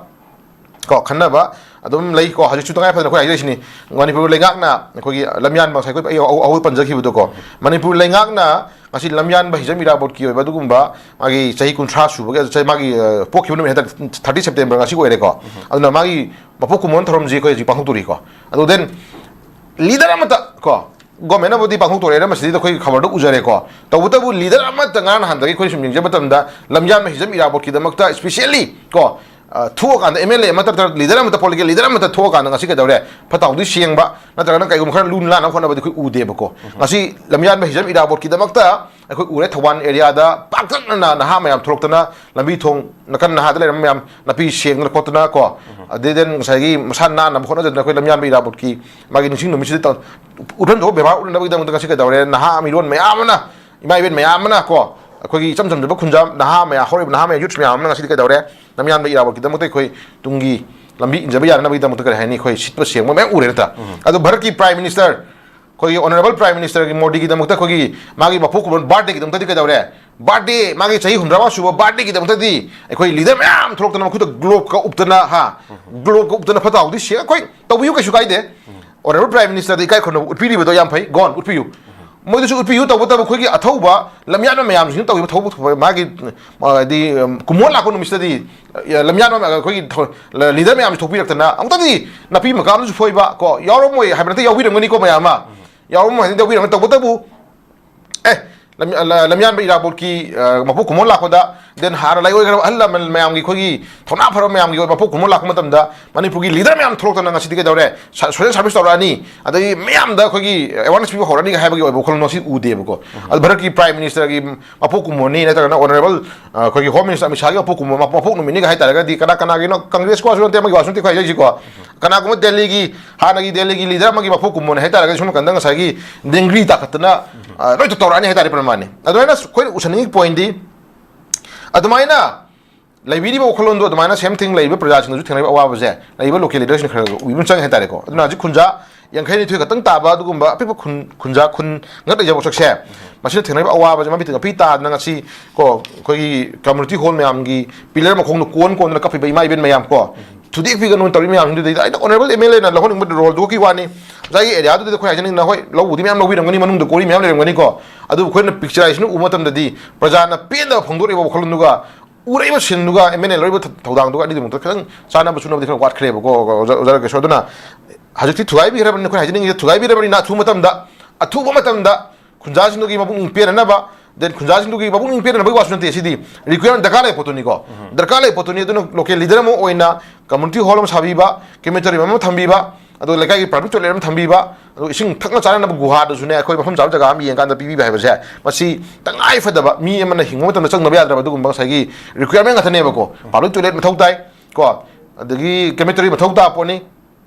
ꯀꯣ, ꯈꯟꯅꯕ ꯑꯗꯨꯝ ꯂꯩꯀꯣ꯫ ꯍꯧꯖꯤꯛꯁꯨ ꯇꯉꯥꯏ ꯐꯗꯅ ꯑꯩꯈꯣꯏ ꯍꯥꯏꯖꯔꯤꯁꯤꯅꯤ, ꯃꯅꯤꯄꯨꯔ ꯂꯩꯉꯥꯛꯅ ꯑꯩꯈꯣꯏꯒꯤ ꯂꯝꯌꯥꯟꯕ, ꯉꯁꯥꯏ ꯑꯩꯈꯣꯏ, ꯑꯩ ꯑꯍꯧꯕ ꯄꯟꯖꯈꯤꯕꯗꯣꯀꯣ, ꯃꯅꯤꯄꯨꯔ ꯂꯩꯉꯥꯛꯅ ꯉꯁꯤ ꯂꯝꯌꯥꯟꯕ ꯍꯤꯖꯝ ꯏꯔꯥꯕꯣꯠꯀꯤ ꯑꯣꯏꯕ ꯑꯗꯨꯒꯨꯝꯕ ꯃꯥꯒꯤ ꯆꯍꯤ ꯀꯨꯟꯊ꯭ꯔꯥ ꯁꯨꯕꯒꯤ, ꯆꯍꯤ ꯃꯥꯒꯤ, ꯑ, ꯄꯣꯛꯈꯤꯕ ꯅꯨꯃꯤꯠ ꯍꯟꯗꯛ ꯊꯥꯔꯇꯤ ꯁꯦꯞꯇꯦꯝꯕꯔ ꯉꯁꯤ ꯑꯣꯏꯔꯦꯀꯣ꯫ ꯑꯗꯨꯅ ꯃꯥꯒꯤ ꯃꯄꯣꯛ ꯀꯨꯝꯑꯣꯟ ꯊꯧꯔꯝꯁꯤ ꯑꯩꯈꯣꯏ ꯍꯧꯖꯤꯛ ꯄꯥꯡꯊꯣꯛꯇꯣꯔꯤꯀꯣ꯫ ꯑꯗꯨ then ꯂꯤꯗꯔ ꯑꯃꯠꯇ ꯀꯣ, ꯒꯣꯔꯃꯦꯟꯅꯕꯨꯗꯤ ꯄꯥꯡꯊꯣꯛꯇꯣꯔꯦꯅ ꯃꯁꯤꯗꯩꯗ ꯑꯩꯈꯣꯏ ꯈꯕꯔꯗ ꯎꯖꯔꯦꯀꯣ꯫ ꯇꯧꯕꯇꯕꯨ ꯂꯤꯗꯔ ꯑꯃꯠꯇ ꯉꯔꯥꯡ ꯅꯍꯥꯟꯗꯒꯤ ꯑꯩꯈꯣꯏ ꯁꯨꯝ ꯌꯦꯡꯖꯕ ꯃꯇꯝꯗ ꯂꯝꯌꯥꯟꯕ ꯍꯤꯖꯝ ꯏꯔꯥꯕꯣꯠꯀꯤꯗꯃꯛꯇ specially ꯀꯣ, ꯑ, ꯊꯣꯛꯑꯀꯥꯟꯗ ꯑꯦꯝ ꯑꯦꯜ ꯑꯦ ꯑꯃꯠꯇ ꯅꯠꯇ꯭ꯔꯒ ꯂꯤꯗꯔ ꯑꯃꯠꯇ, ꯄꯣꯂꯤꯇꯤꯀꯦꯜ ꯂꯤꯗꯔ ꯑꯃꯠꯇ ꯊꯣꯛꯑꯀꯥꯟꯗ ꯉꯁꯤ ꯀꯩꯗꯧꯔꯦ, ꯐꯠꯇ ꯍꯥꯎꯗꯤ ꯁꯦꯡꯕ ꯅꯠꯇ꯭ꯔꯒꯅ ꯀꯩꯒꯨꯝꯕ ꯈꯔ ꯂꯨ ꯅꯥꯟꯅꯕ ꯍꯣꯠꯅꯕꯗꯤ ꯑꯩꯈꯣꯏ ꯎꯗꯦꯕꯀꯣ꯫ ꯉꯁꯤ ꯂꯝꯌꯥꯟꯕ ꯍꯤꯖꯝ ꯏꯔꯥꯕꯣꯠꯀꯤꯗꯃꯛꯇ ꯑꯩꯈꯣꯏ ꯎꯔꯦ, ꯊꯧꯕꯥꯜ ꯑꯦꯔꯤꯌꯥꯗ ꯄꯥꯛꯇꯛꯅꯅ ꯅꯍꯥ ꯃꯌꯥꯝ ꯊꯣꯛꯂꯛꯇꯅ ꯂꯝꯕꯤ ꯊꯣꯡ ꯅꯥꯀꯟ ꯅꯍꯥꯗ ꯂꯩꯔꯝꯕ ꯃꯌꯥꯝ ꯅꯥꯄꯤ ꯁꯦꯡꯗꯅ ꯈꯣꯠꯇꯅ ꯀꯣ, ꯑꯗꯩ then ꯉꯁꯥꯏꯒꯤ ꯃꯁꯥ ꯅꯥꯟꯅꯕ ꯍꯣꯠꯅꯖꯗꯅ ꯑꯩꯈꯣꯏ ꯂꯝꯌꯥꯟꯕ ꯏꯔꯥꯕꯣꯠꯀꯤ ꯃꯥꯒꯤ ꯅꯤꯡꯁꯤꯡ ꯅꯨꯃꯤꯠꯁꯤꯗ ꯇꯧ-, ꯎꯠꯍꯟꯗꯧꯕ ꯕꯦꯕꯥꯔ ꯎꯠꯅꯅꯕꯒꯤꯗꯃꯛꯇ ꯉꯁꯤ ꯀꯩꯗꯧꯔꯦ, ꯅꯍꯥ ꯃꯤꯔꯣꯟ ꯃꯌꯥꯝ ꯑꯃꯅ, ꯏꯃꯥ ꯏꯕꯦꯟ ꯃꯌꯥꯝ ꯑꯃꯅ ꯀꯣ, ꯑꯩꯈꯣꯏꯒꯤ ꯏꯆꯝ ꯆꯝꯖꯕ ꯈꯨꯟꯖꯥ ꯅꯍꯥ ꯃꯌꯥꯝ, ꯍꯧꯔꯛꯏꯕ ꯅꯍꯥ ꯃꯌꯥꯝ, ꯌꯨꯠꯁ ꯃꯌꯥꯝ ꯑꯃꯅ ꯉꯁꯤꯗꯤ ꯀꯩꯗꯧꯔꯦ, ꯂꯝꯌꯥꯟꯕ ꯏꯔꯥꯕꯣꯠꯀꯤꯗꯃꯛꯇ ꯑꯩꯈꯣꯏ ꯇꯨꯡꯒꯤ ꯂꯝꯕꯤ ꯏꯟꯖꯕ ꯌꯥꯅꯅꯕꯒꯤꯗꯃꯛꯇ ꯀꯔꯤ ꯍꯥꯏꯅꯤ, ꯑꯩꯈꯣꯏ ꯁꯤꯠꯄ ꯁꯦꯡꯕ ꯃꯌꯥꯝ ꯎꯔꯦ ꯅꯠꯇ꯭ꯔꯥ? ꯑꯗꯣ ꯚꯥꯔꯠꯀꯤ ꯄ꯭ꯔꯥꯏꯝ ꯃꯤꯅꯤꯁꯇꯔ, ꯑꯩꯈꯣꯏꯒꯤ ꯑꯣꯅꯔꯦꯕꯜ ꯄ꯭ꯔꯥꯏꯝ ꯃꯤꯅꯤꯁꯇꯔꯒꯤ ꯃꯣꯗꯤꯒꯤꯗꯃꯛꯇ ꯑꯩꯈꯣꯏꯒꯤ ꯃꯥꯒꯤ ꯃꯄꯣꯛ ꯀꯨꯝꯑꯣꯟ ꯕꯥꯔꯊꯗꯦꯒꯤꯗꯃꯛꯇꯗꯤ ꯀꯩꯗꯧꯔꯦ? ꯕꯥꯔꯊꯗꯦ, ꯃꯥꯒꯤ ꯆꯍꯤ ꯍꯨꯝꯗ꯭ꯔꯥ ꯃꯉꯥ ꯁꯨꯕ ꯕꯥꯔꯊꯗꯦꯒꯤꯗꯃꯛꯇꯗꯤ ꯑꯩꯈꯣꯏ ꯂꯤꯗꯔ ꯃꯌꯥꯝ ꯊꯣꯛꯂꯛꯇꯅ ꯃꯈꯨꯠꯇ ꯒ꯭ꯂꯣꯕꯀ ꯎꯞꯇꯅ, ꯍꯥ, ꯒ꯭ꯂꯣꯕꯀ ꯎꯞꯇꯅ ꯐꯠꯇ ꯍꯥꯎꯗꯤ ꯁꯦꯡ-, ꯑꯩꯈꯣꯏ ꯇꯧꯕꯤꯌꯨ, ꯀꯩꯁꯨ ꯀꯥꯏꯗꯦ꯫ ꯑꯣꯅꯔꯦꯕꯜ ꯄ꯭ꯔꯥꯏꯝ ꯃꯤꯅꯤꯁꯇꯔꯗ ꯏꯀꯥꯏ ꯈꯨꯝꯅꯕ ꯎꯠꯄꯤꯔꯤꯕꯗꯣ ꯌꯥꯝ ꯐꯩ, ꯒꯣꯟ ꯎꯠꯄꯤꯌꯨ꯫ ꯃꯣꯏꯗꯁꯨ ꯎꯠꯄꯤꯌꯨ꯫ ꯇꯧꯕꯇꯕꯨ ꯑꯩꯈꯣꯏꯒꯤ ꯑꯊꯧꯕ ꯂꯝꯌꯥꯟꯕ ꯃꯌꯥꯝꯁꯤꯡꯅ ꯇꯧꯔꯤꯕ ꯊꯧꯕ ꯊꯧꯕ ꯃꯥꯒꯤ, ꯍꯥꯏꯗꯤ, ꯎꯝ, ꯀꯨꯝꯑꯣꯟ ꯂꯥꯛꯄ ꯅꯨꯃꯤꯠꯁꯤꯗꯗꯤ, ꯑ, ꯂꯝꯌꯥꯟꯕ ꯃꯌꯥꯝ, ꯑꯩꯈꯣꯏꯒꯤ ꯊꯧ-, ꯂ-, ꯂꯤꯗꯔ ꯃꯌꯥꯝꯁꯤ ꯊꯣꯛꯄꯤꯔꯛꯇꯅ ꯑꯃꯨꯛꯇꯗꯤ ꯅꯥꯄꯤ ꯃꯀꯥ ꯑꯃꯁꯨ ꯐꯣꯏꯕ ꯀꯣ, ꯌꯥꯎꯔꯝꯃꯣꯏ ꯍꯥꯏꯕ ꯅꯠꯇꯦ, ꯌꯥꯎꯕꯤꯔꯝꯒꯅꯤꯀꯣ ꯃꯌꯥꯝ ꯑꯃ꯫ ꯌꯥꯎꯔꯝꯃꯣꯏ ꯍꯥꯏꯗꯤ ꯌꯥꯎꯕꯤꯔꯝꯒꯅꯤ꯫ ꯇꯧꯕꯇꯕꯨ, ꯑꯦ, ꯂꯝ-, ꯑ, ꯂꯝꯌꯥꯟꯕ ꯏꯔꯥꯕꯣꯠꯀꯤ, ꯑ, ꯃꯄꯣꯛ ꯀꯨꯝꯑꯣꯟ ꯂꯥꯛꯄꯗ, then ꯍꯥꯟꯅ ꯂꯥꯏꯑꯣꯏꯈ꯭ꯔꯕ ꯑꯍꯜ ꯂꯃꯟ ꯃꯌꯥꯝꯒꯤ, ꯑꯩꯈꯣꯏꯒꯤ ꯊꯧꯅꯥ ꯐꯔꯕ ꯃꯌꯥꯝꯒꯤ ꯑꯣꯏꯕ ꯃꯄꯣꯛ ꯀꯨꯝꯑꯣꯟ ꯂꯥꯛꯄ ꯃꯇꯝꯗ, ꯃꯅꯤꯄꯨꯔꯒꯤ leader ꯃꯌꯥꯝ ꯊꯣꯛꯂꯛꯇꯅ ꯉꯁꯤꯗꯤ ꯀꯩꯗꯧꯔꯦ? ꯁ-, social service ꯇꯧꯔꯛꯑꯅꯤ, ꯑꯗꯒꯤ ꯃꯌꯥꯝꯗ ꯑꯩꯈꯣꯏꯒꯤ awareness ꯄꯤꯕ ꯍꯧꯔꯛꯑꯅꯤ ꯍꯥꯏꯕꯒꯤ ꯑꯣꯏꯕ ꯋꯥꯈꯜꯂꯣꯟ ꯑꯁꯤ ꯎꯗꯦꯕꯀꯣ꯫ ꯑꯗꯣ ꯚꯥꯔꯠꯀꯤ Prime Ministerꯒꯤ ꯃꯄꯣꯛ ꯀꯨꯝꯑꯣꯟꯅꯤ ꯅꯠꯇ꯭ꯔꯒꯅ Honourable, ꯑ, ꯑꯩꯈꯣꯏꯒꯤ Home Minister ꯑꯃꯤꯠ ꯁꯥꯍꯒꯤ ꯃꯄꯣꯛ ꯀꯨꯝꯑꯣꯟ, ꯃꯄꯣꯛ, ꯃꯄꯣꯛ ꯅꯨꯃꯤꯠꯅꯤꯒ ꯍꯥꯏꯇꯥꯔꯒꯗꯤ ꯀꯅꯥ ꯀꯅꯥꯒꯤꯅꯣ? ꯀꯪꯒ꯭ꯔꯦꯁꯀꯤ ꯋꯥꯁꯨ ꯅꯠꯇꯦ, ꯑꯃꯒꯤ ꯋꯥꯁꯨ ꯅꯠꯇꯦ, ꯑꯩꯈꯣꯏ ꯍꯥꯏꯖꯩꯁꯤꯀꯣ꯫ ꯀꯅꯥꯒꯨꯝꯕ ꯗꯦꯜꯂꯤꯒꯤ, ꯍꯥꯟꯅꯒꯤ ꯗꯦꯜꯂꯤꯒꯤ leader ꯑꯃꯒꯤ ꯃꯄꯣꯛ ꯀꯨꯝꯑꯣꯟꯅꯤ ꯍꯥꯏꯇꯥꯔꯒꯗꯤ ꯁꯣꯝ ꯅꯥꯀꯟꯗ ꯉꯁꯥꯏꯒꯤ ꯗꯦꯡꯒ꯭ꯔꯤ ꯇꯥꯈꯠꯇꯅ, ꯑ, ꯂꯣꯏ ꯇꯧꯔꯛꯑꯅꯤ ꯍꯥꯏꯇꯥꯔꯦ ꯄ꯭ꯔꯃꯥꯟꯅꯤ꯫ ꯑꯗꯨꯃꯥꯏꯅ ꯑꯩꯈꯣꯏꯅ ꯎꯁꯟꯅꯤꯡꯉꯤ pointꯗꯤ, ꯑꯗꯨꯃꯥꯏꯅ ꯂꯩꯕꯤꯔꯤꯕ ꯋꯥꯈꯜꯂꯣꯟꯗꯣ ꯑꯗꯨꯃꯥꯏꯅ same thing ꯂꯩꯔꯤꯕ ꯄ꯭ꯔꯖꯥꯁꯤꯡꯅꯁꯨ ꯊꯦꯡꯅꯔꯤꯕ ꯑꯋꯥꯕꯁꯦ ꯂꯩꯔꯤꯕ local leaderꯁꯤꯡꯅ ꯈꯔ ꯈꯔ ꯎꯕꯤꯕ ꯑꯃ ꯆꯪꯉꯦ ꯍꯥꯏꯇꯥꯔꯦꯀꯣ꯫ ꯑꯗꯨꯅ ꯍꯧꯖꯤꯛ ꯈꯨꯟꯖꯥ ꯌꯥꯡꯈꯩ ꯅꯤꯊꯣꯏ ꯈꯛꯇꯪ ꯇꯥꯕ ꯑꯗꯨꯒꯨꯝꯕ ꯑꯄꯤꯛꯄ ꯈꯨꯟ, ꯈꯨꯟꯖꯥ ꯈꯨꯟ ꯉꯛ ꯂꯩꯖꯕ ꯄꯣꯠꯁꯛꯁꯦ, ꯃꯁꯤꯅ ꯊꯦꯡꯅꯔꯤꯕ ꯑꯋꯥꯕꯁꯦ ꯃꯃꯤꯠꯇ ꯉꯛꯄꯤ ꯇꯥꯗꯅ ꯉꯁꯤ ꯀꯣ, ꯑꯩꯈꯣꯏꯒꯤ community hall ꯃꯌꯥꯝꯒꯤ pillar ꯃꯈꯣꯡꯗ ꯀꯣꯟ ꯀꯣꯟꯗꯅ ꯀꯞꯄꯤꯕ ꯏꯃꯥ ꯏꯕꯦꯟ ꯃꯌꯥꯝ ꯀꯣ, ꯊꯨꯗꯦꯛꯄꯤꯒꯅꯨ ꯇꯧꯔꯤ ꯃꯌꯥꯝꯁꯤꯡꯗꯨꯗ ꯑꯩꯅ Honourable MLAꯅ ꯂꯧꯍꯟꯅꯤꯡꯕ roleꯗꯨꯒꯤ ꯋꯥꯅꯤ꯫ ꯉꯁꯥꯏꯒꯤ areaꯗꯨꯗ ꯑꯩꯈꯣꯏ ꯍꯥꯏꯖꯅꯤꯡꯅ, ꯍꯣꯏ, ꯂꯧꯕꯨꯗꯤ ꯃꯌꯥꯝ ꯂꯧꯕꯤꯔꯝꯒꯅꯤ, ꯃꯅꯨꯡꯗ ꯀꯣꯔꯤ ꯃꯌꯥꯝ ꯂꯩꯔꯝꯒꯅꯤꯀꯣ, ꯑꯗꯨꯕꯨ ꯑꯩꯈꯣꯏꯅ pictureꯁꯤꯅ ꯎꯕ ꯃꯇꯝꯗꯗꯤ ꯄ꯭ꯔꯖꯥꯅ ꯄꯦꯟꯗꯕ ꯐꯣꯡꯗꯣꯔꯛꯏꯕ ꯋꯥꯈꯜꯂꯣꯟꯗꯨꯒ ꯎꯔꯛꯏꯕ sceneꯗꯨꯒ MLA ꯂꯧꯔꯤꯕ ꯊ-, ꯊꯧꯗꯥꯡꯗꯨꯒ ꯑꯅꯤꯗꯨꯃꯛꯇ ꯈꯤꯇꯪ ꯆꯥꯟꯅꯕ ꯆꯨꯅꯕꯗꯤ ꯈꯔ ꯋꯥꯠꯈ꯭ꯔꯦꯕꯀꯣ, ꯑꯣꯖꯥ, ꯑꯣꯖꯥ ꯔꯥꯀꯦꯁꯣꯔ꯫ ꯑꯗꯨꯅ ꯍꯧꯖꯤꯛꯇꯤ ꯊꯨꯒꯥꯏꯕꯤꯈ꯭ꯔꯕꯅꯤꯅ ꯑꯩꯈꯣꯏ ꯍꯥꯏꯖꯅꯤꯡꯉꯤꯁꯦ, ꯊꯨꯒꯥꯏꯕꯤꯔꯕꯅꯤꯅ ꯑꯊꯨꯕ ꯃꯇꯝꯗ, ꯑꯊꯨꯕ ꯃꯇꯝꯗ ꯈꯨꯟꯖꯥꯁꯤꯡꯗꯨꯒꯤ ꯃꯄꯨꯛꯅꯤꯡ ꯄꯦꯟꯅꯅꯕ, then ꯈꯨꯟꯖꯥꯁꯤꯡꯗꯨꯒꯤ ꯃꯄꯨꯛꯅꯤꯡ ꯄꯦꯟꯅꯅꯕꯒꯤ ꯋꯥꯁꯨ ꯅꯠꯇꯦ, ꯁꯤꯗꯤ requirement ꯗꯔꯀꯥꯔ ꯂꯩꯕ ꯄꯣꯠꯇꯨꯅꯤꯀꯣ꯫ ꯗꯔꯀꯥꯔ ꯂꯩꯕ ꯄꯣꯠꯇꯨꯅꯤ꯫ ꯑꯗꯨꯅ local leader ꯑꯃ ꯑꯣꯏꯅ community hall ꯑꯃ ꯁꯥꯕꯤꯕ, crematorium ꯑꯃ ꯊꯝꯕꯤꯕ, ꯑꯗꯨꯒ ꯂꯩꯀꯥꯏꯒꯤ public toilet ꯑꯃ ꯊꯝꯕꯤꯕ, ꯑꯗꯨꯒ ꯏꯁꯤꯡ ꯊꯛꯅ ꯆꯥꯅꯅꯕ ꯒꯨꯍꯥꯗꯨꯁꯨꯅꯦ, ꯑꯩꯈꯣꯏ ꯃꯐꯝ ꯆꯥꯕ ꯖꯒꯥ ꯑꯃ ꯌꯦꯡꯀꯥꯟꯗ ꯄꯤꯕꯤꯕ ꯍꯥꯏꯕꯁꯦ, ꯃꯁꯤ ꯇꯉꯥꯏ ꯐꯗꯕ ꯃꯤ ꯑꯃꯅ ꯍꯤꯡꯕ ꯃꯇꯝꯗ ꯆꯪꯗꯕ ꯌꯥꯗ꯭ꯔꯕ ꯑꯗꯨꯒꯨꯝꯕ ꯉꯁꯥꯏꯒꯤ requirement ꯉꯥꯛꯇꯅꯦꯕꯀꯣ꯫ Public toilet ꯃꯊꯧ ꯇꯥꯏ ꯀꯣ, ꯑꯗꯒꯤ crematory ꯃꯊꯧ ꯇꯥ ꯄꯣꯠꯅꯤ꯫